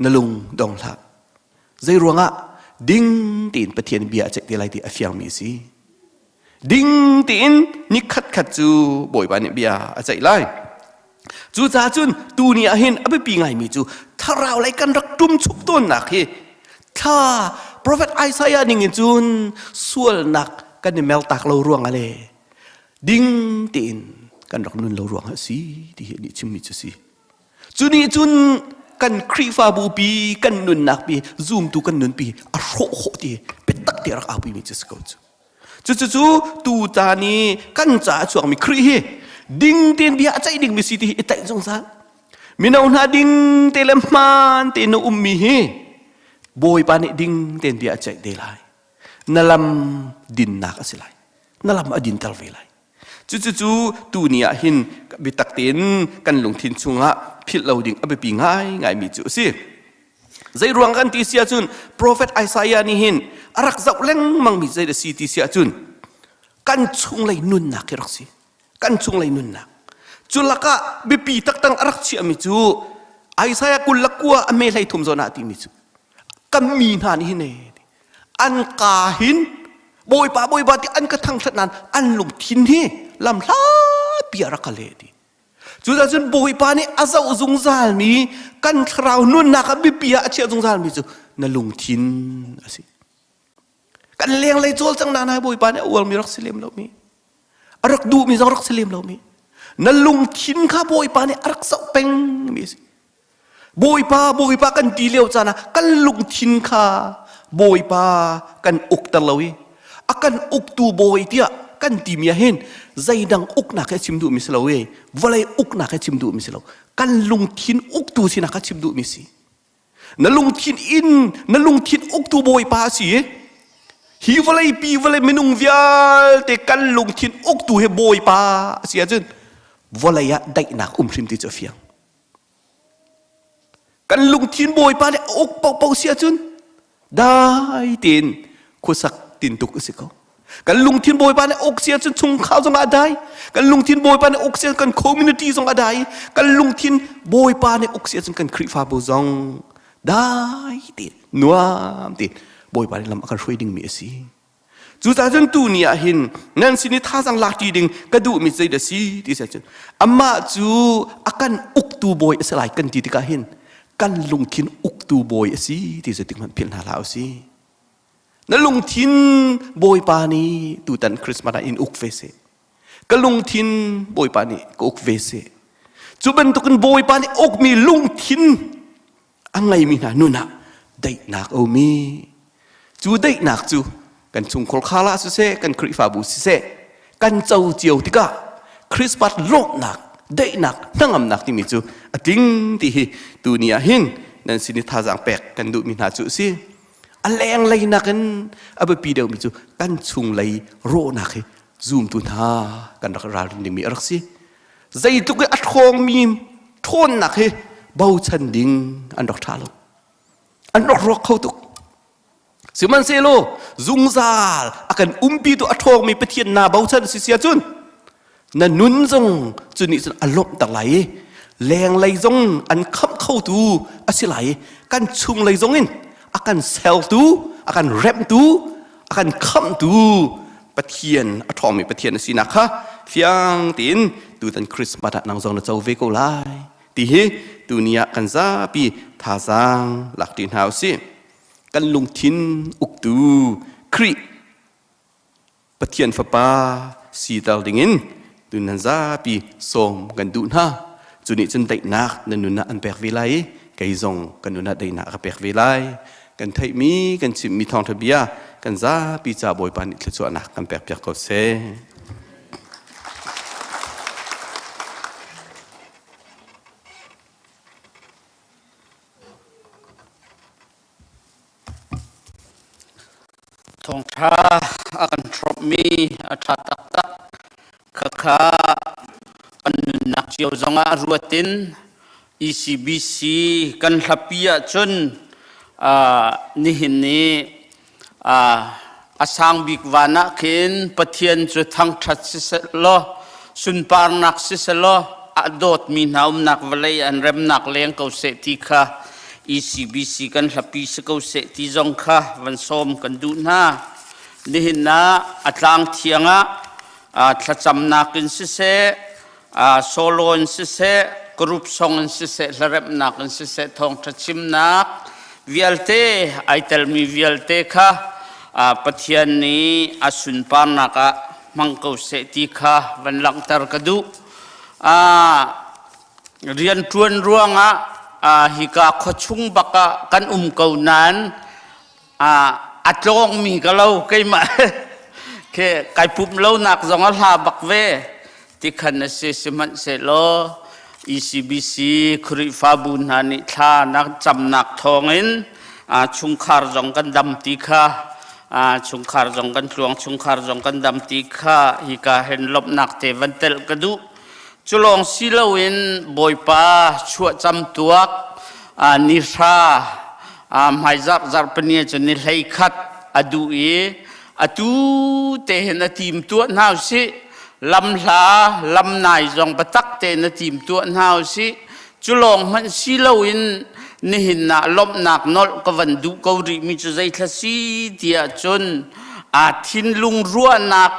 Na lung dong hlah. Zei ruangah ding tein Pathian bia a ceih te lai ti a fiangmi a si. Ding tein ni khatkhat cu Bawipa nih bia a ceih lai. Cucaah cun tuni ah hin a biapi ngaimi cu thlarau lei kan rak ṭumchuk tawnnak hi thla Prophet Isaiah ning in cun sualnak kan i mertak lo ruangah le ding tein kan rak nun lo ruangah a si ti hi nih chimmi cu si. Cu nih cun kan Khrihfabu pi kan nunnak pi zumtu kan nun pi a hrawh khawh ti biatak te rak aupi mi cu si ko cu. Cucu tu ta nih kan caah a chuakmi Khrih hi ding tein bia a ceih dingmi si ti hi i tlaih zungzal. Mino hna ding te le hmaan tein na ummi hi Bawipa nih ding tein bia a ceih te lai. Na lam dinnak a si lai. Na lam a dinter ve lai. Cucu cu tu ni ah hin biatak tein kan lungthin chungah philh lo ding a biapi ngaingaimi cu a si. Zei ruang kan ti si ahcun Prophet Isaiah nih hin a rak zoh lengmang mi zei a si ti si ahcun kan chunglei nunnak hi rak si. Kan chunglei nunnak. Cu lakah biapi taktak a rak chiahmi cu Isaiah 29 a me hlei thum zawn ah timi cu kan mi hna nih hin an ka hin bawipa bawipa ti an ka thangthat nain an lungthin hi lam hlapi a rak ka leh ti Cucaah cun Bawipa nih a zoh zungzalmi kan thlarau nunnak ah biapi ah a chiah zungzalmi cu na lungthin a si. Kan lenglei cawlcanghnak hna Bawipa nih a uarmi rak si lem lomi, a rak duhmi zong rak si lem lomi, na lungthin kha Bawipa nih a rak zoh pengmi a si. Bawipa, Bawipa kan ti lio caan ah kan lungthin kha Bawipa kan ukter lo i a kan uktu bawi tiah kan timi ah hin zeidang uknak he chim duhmi si lo i vawlei uknak he chim duhmi si lo kan lungthin uktu sinak kha chim duhmi si na lungthin in na lungthin uktu bawipa a si i hi vawlei pi vawlei minung vialte kan lungthin uktu hi bawipa a si ahcun vawlei ah daihnak um hrim ti cu a fiang Kan lungthin Bawipa nih a uk paohpaoh si ahcun dai tein khuasak tintuk a si ko. Kan lungthin Bawipa nih uk si ahcun chungkhar zong ah dai. Kan lungthin Bawipa nih uk si ahcun kan community zong a dai. Kan lungthin Bawipa nih uk si ahcun kan Khrihfabu zong dai te nuam te Bawipa nih lam a kan hruai dingmi a si. Cucaah cun tu ni ah hin nan sin i thazaang lak ṭi ding ka duhmi zei dah si ti si ahcun amah cu a kan uktu bawi a si lai kan ti tikah hin kan lungthin uktu bawi a si ti zeitik hmanh philh hna hlah u sih. Na lungthin Bawipa nih tutan Christmas ah in uk ve seh. Ka lungthin Bawipa nih ka uk ve seh. Cu bantukin Bawipa nih ukmi lungthin a ngeimi hna nun ah daihnak a um i cu daihnak cu kan chungkhar khal ah siseh kan Khrihfabu siseh kan co cio tikah Christmas lawmhnak daihnak hnangamnak timi cu a tling ti hi tuni ah hin nan sin i thazaang pek kan duhmi hna cu a si a lenglei nakin a biapi deuhmi cu kan chunglei rawhnak hi zumtu hna kan rak ralrin dingmi a rak si zeitluk i a ṭhawngmi ṭhawnnak hi bochan ding an rak ṭha lo an rak rawk kho tuk sihmanhsehlaw zungzal a kan umpi tu a ṭhawngmi Pathian naa bochan si sia cun na nun zong cu nih cun a lawmhter lai i lenglei zong an khamh khotu a si lai i kan chunglei zong in a kan sertu a kan remhtu a kan khamhtu Pathian a ṭhawngmi Pathian a sinak kha fiang tein tutan Christmas ah nang zong na co ve ko lai ti hi tuni ah kan zapi thazaang lak ṭi hna usih kan lungthin uktu Khrih Pathian Fapa siter dingin tu nan zapi sawm kan duh hna cu nih cun daihnak nan nun ah an pek ve lai i kei zong kan nun ah daihnak ka pek ve lai kan theihmi kan chimmi thawngṭha bia kan zapi ca Bawipa nih thluachuahnak kan pek piak ko seh. Thawngṭha a kan hrawmhmi a ṭha taktak. Khakha kan nunnak cio zongah ruat in ECBC kan hlapi ahcun nihin ni a sang bik van ah khin Pathian cu thangṭhat sisehlaw sunparnak sisehlaw a dawtmi hna umnak vawlei an remnak leng ko seh ti kha ECBC kan hlapi si ko seh ti zong kha van sawm kan duh hna. Nihin ah a tlang thiang ah thlacamnak in siseh solo in siseh group song in siseh hlaremhnak in siseh thawngṭha chimnak vialte ai telmi vialte kha Pathian nih a sunparnak ah hmang ko seh ti kha van langhter ka duh. Rianṭuan ruangah hika khuachung bak ah kan um ko nain a tlawngmi ka lo keimah khi kai pumh lonak zong a hla bak ve tikhan a si sihmanhsehlaw ECBC Khrihfabu hna nih thla nak camnak thawngin chungkhar zong kan dam ti kha chungkhar zong kan tluang chungkhar zong kan dam ti kha hika hen lawmhnak te van telh ka duh cu lawng si loin Bawipa chuahcam tuak ni hra hmaizarh zarhpini cu ni 11 a duh i atu te hin a tim tuah hna usih lamhla lamnai zong biatak tein a tim tuah hna usih cu lawng hmanh si loin nihin ah lawmhnak nolh ka van duh ko rih mi cu zeithla si tiah cun a thinlung ruahnak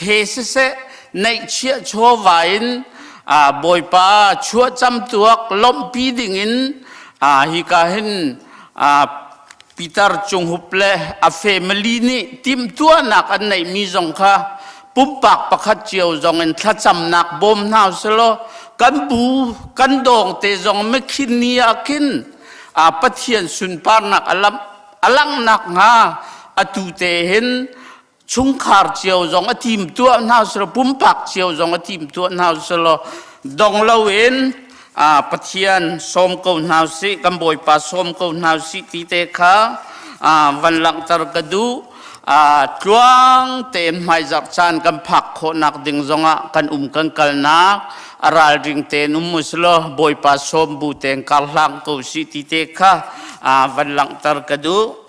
he siseh neihchiah chawva in Bawipa chuahcam tuak lawmhpi dingin hika hin Peter Cunghup le a family nih timhtuahnak an neihmi zong kha pumpak pakhat cio zong in thlacamnak bawm hna uselaw kan bu kan dawng te zong mikhin ni ah khin Pathian sunparnak a langhnak hnga atu te hin chungkhar cio zong a tim tuah hna selaw pumpak cio zong a tim tuah hna selaw dong loin Pathian sawm ko hna sih kan Bawipa sawm ko hna sih ti te kha van langhter ka duh tluang tein hmaizarh caan kan phak khawhnak ding zongah kan um kan kalnak a ralring tein um uslaw Bawipa sawm bu tein kar hlang ko sih ti te kha van langhter ka duh.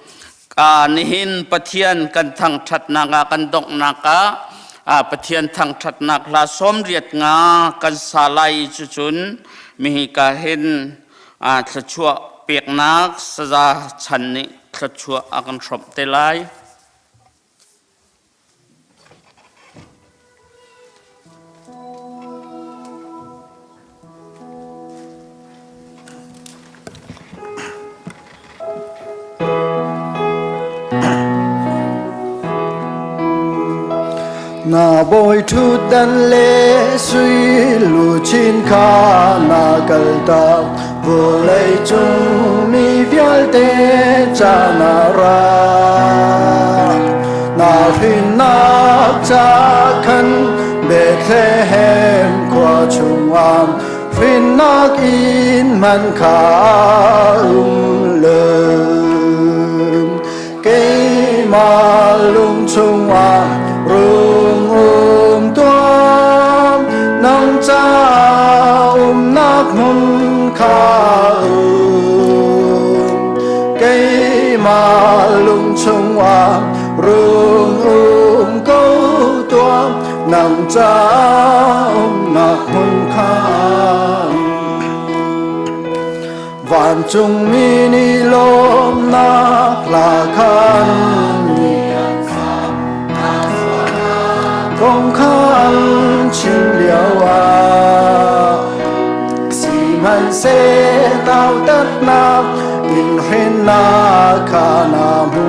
Nihin Pathian kan thangṭhatnak ah kan donghnak ah Pathian thangṭhatnak hla 85 kan sa lai i cucun mihika hin thluachuah peknak saza chan nih thluachuah a kan hrawmh te lai. Na bawi ṭhutdan le sui luchin kha na kaltak vawlei cung mi vialte ca na ra. Na hrinnak ca khan Bethlehem khua chungah hrinnak in man kha um lem. Keimah lung chungah rung um tuah, nang ca umnak hmun kha um. Keimah lung chungah rung um ko tuah, nang ca umnak hmun kha Vancungmi nih lawmnak hla khan kong kha an chim lio ah sihmanhseh nautatnak in hrennak kha na hmu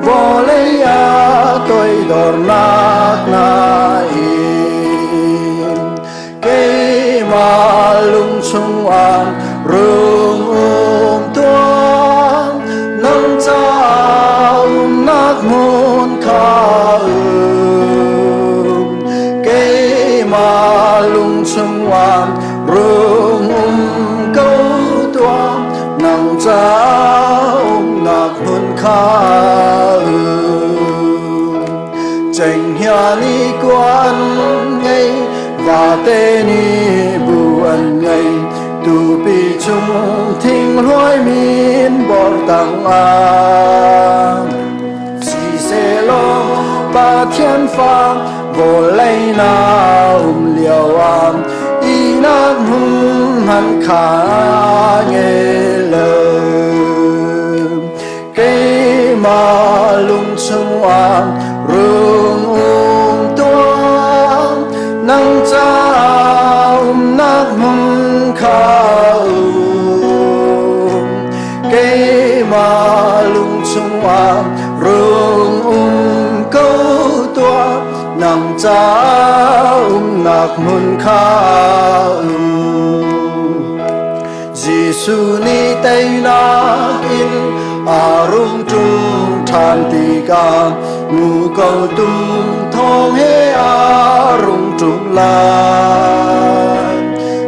vawlei ah toidornak na in Keimah lung chungah rung um tuah, nang ca umnak hmun kha um. Keimah lung chungah rung um ko tuah, nang ca umnak hmun kha um. Cenghngia nih kuan ngei, vate nih bu an ngei, tupi chung thing hluai min bor tangah. Siselaw Pathian fa vawlei na um lio ah ihnak hmun hmanh kha ngei lo. Keimah lung chungah rung um tuah, nang ca umnak hmun kha um. Keimah lung chungah rung um ko tuah, nang ca umnak hmun kha um. Jesuh nih teinak in a rung ṭum ṭhan tikah muko tum thawng he a rung ṭum lai.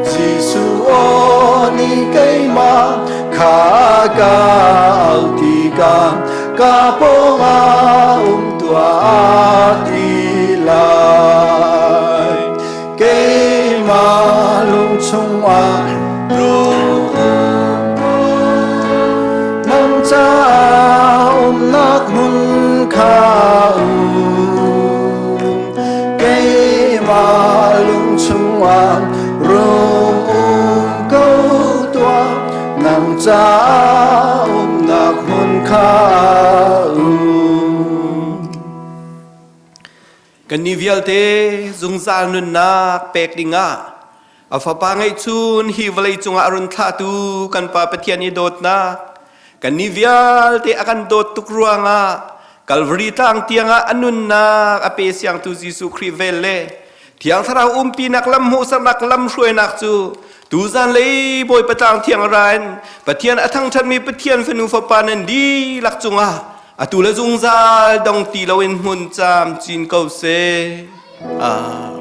Jesuh aw nih keimah kha ka auh tikah ka pawngah um tuah ti lai. Keimah lung chungah nang ca umnak hmun kha um. Keimah lung chungah rung um ko tuah, nang ca umnak hmun kha um. Kannih vialte zungzal nunnak pek dingah a Fapa ngeihchun hi vawlei cungah a run thlahtu kan Pa Pathian i dawtnak kannih vialte a kan dawt tuk ruangah Kalvari tlang tiangah a nunnak a pe siangtu Jesuh Khrih vel le Thiang Thlarau umpinak lam hmuhsaknak lam hruainak cu tuzan lei Bawipa tlang thiang ra in Pathian a thangṭhatmi Pathian fanu fapa nan dihlak cungah atu le zungzal dong ti loin hmun camcin ko seh. Amen.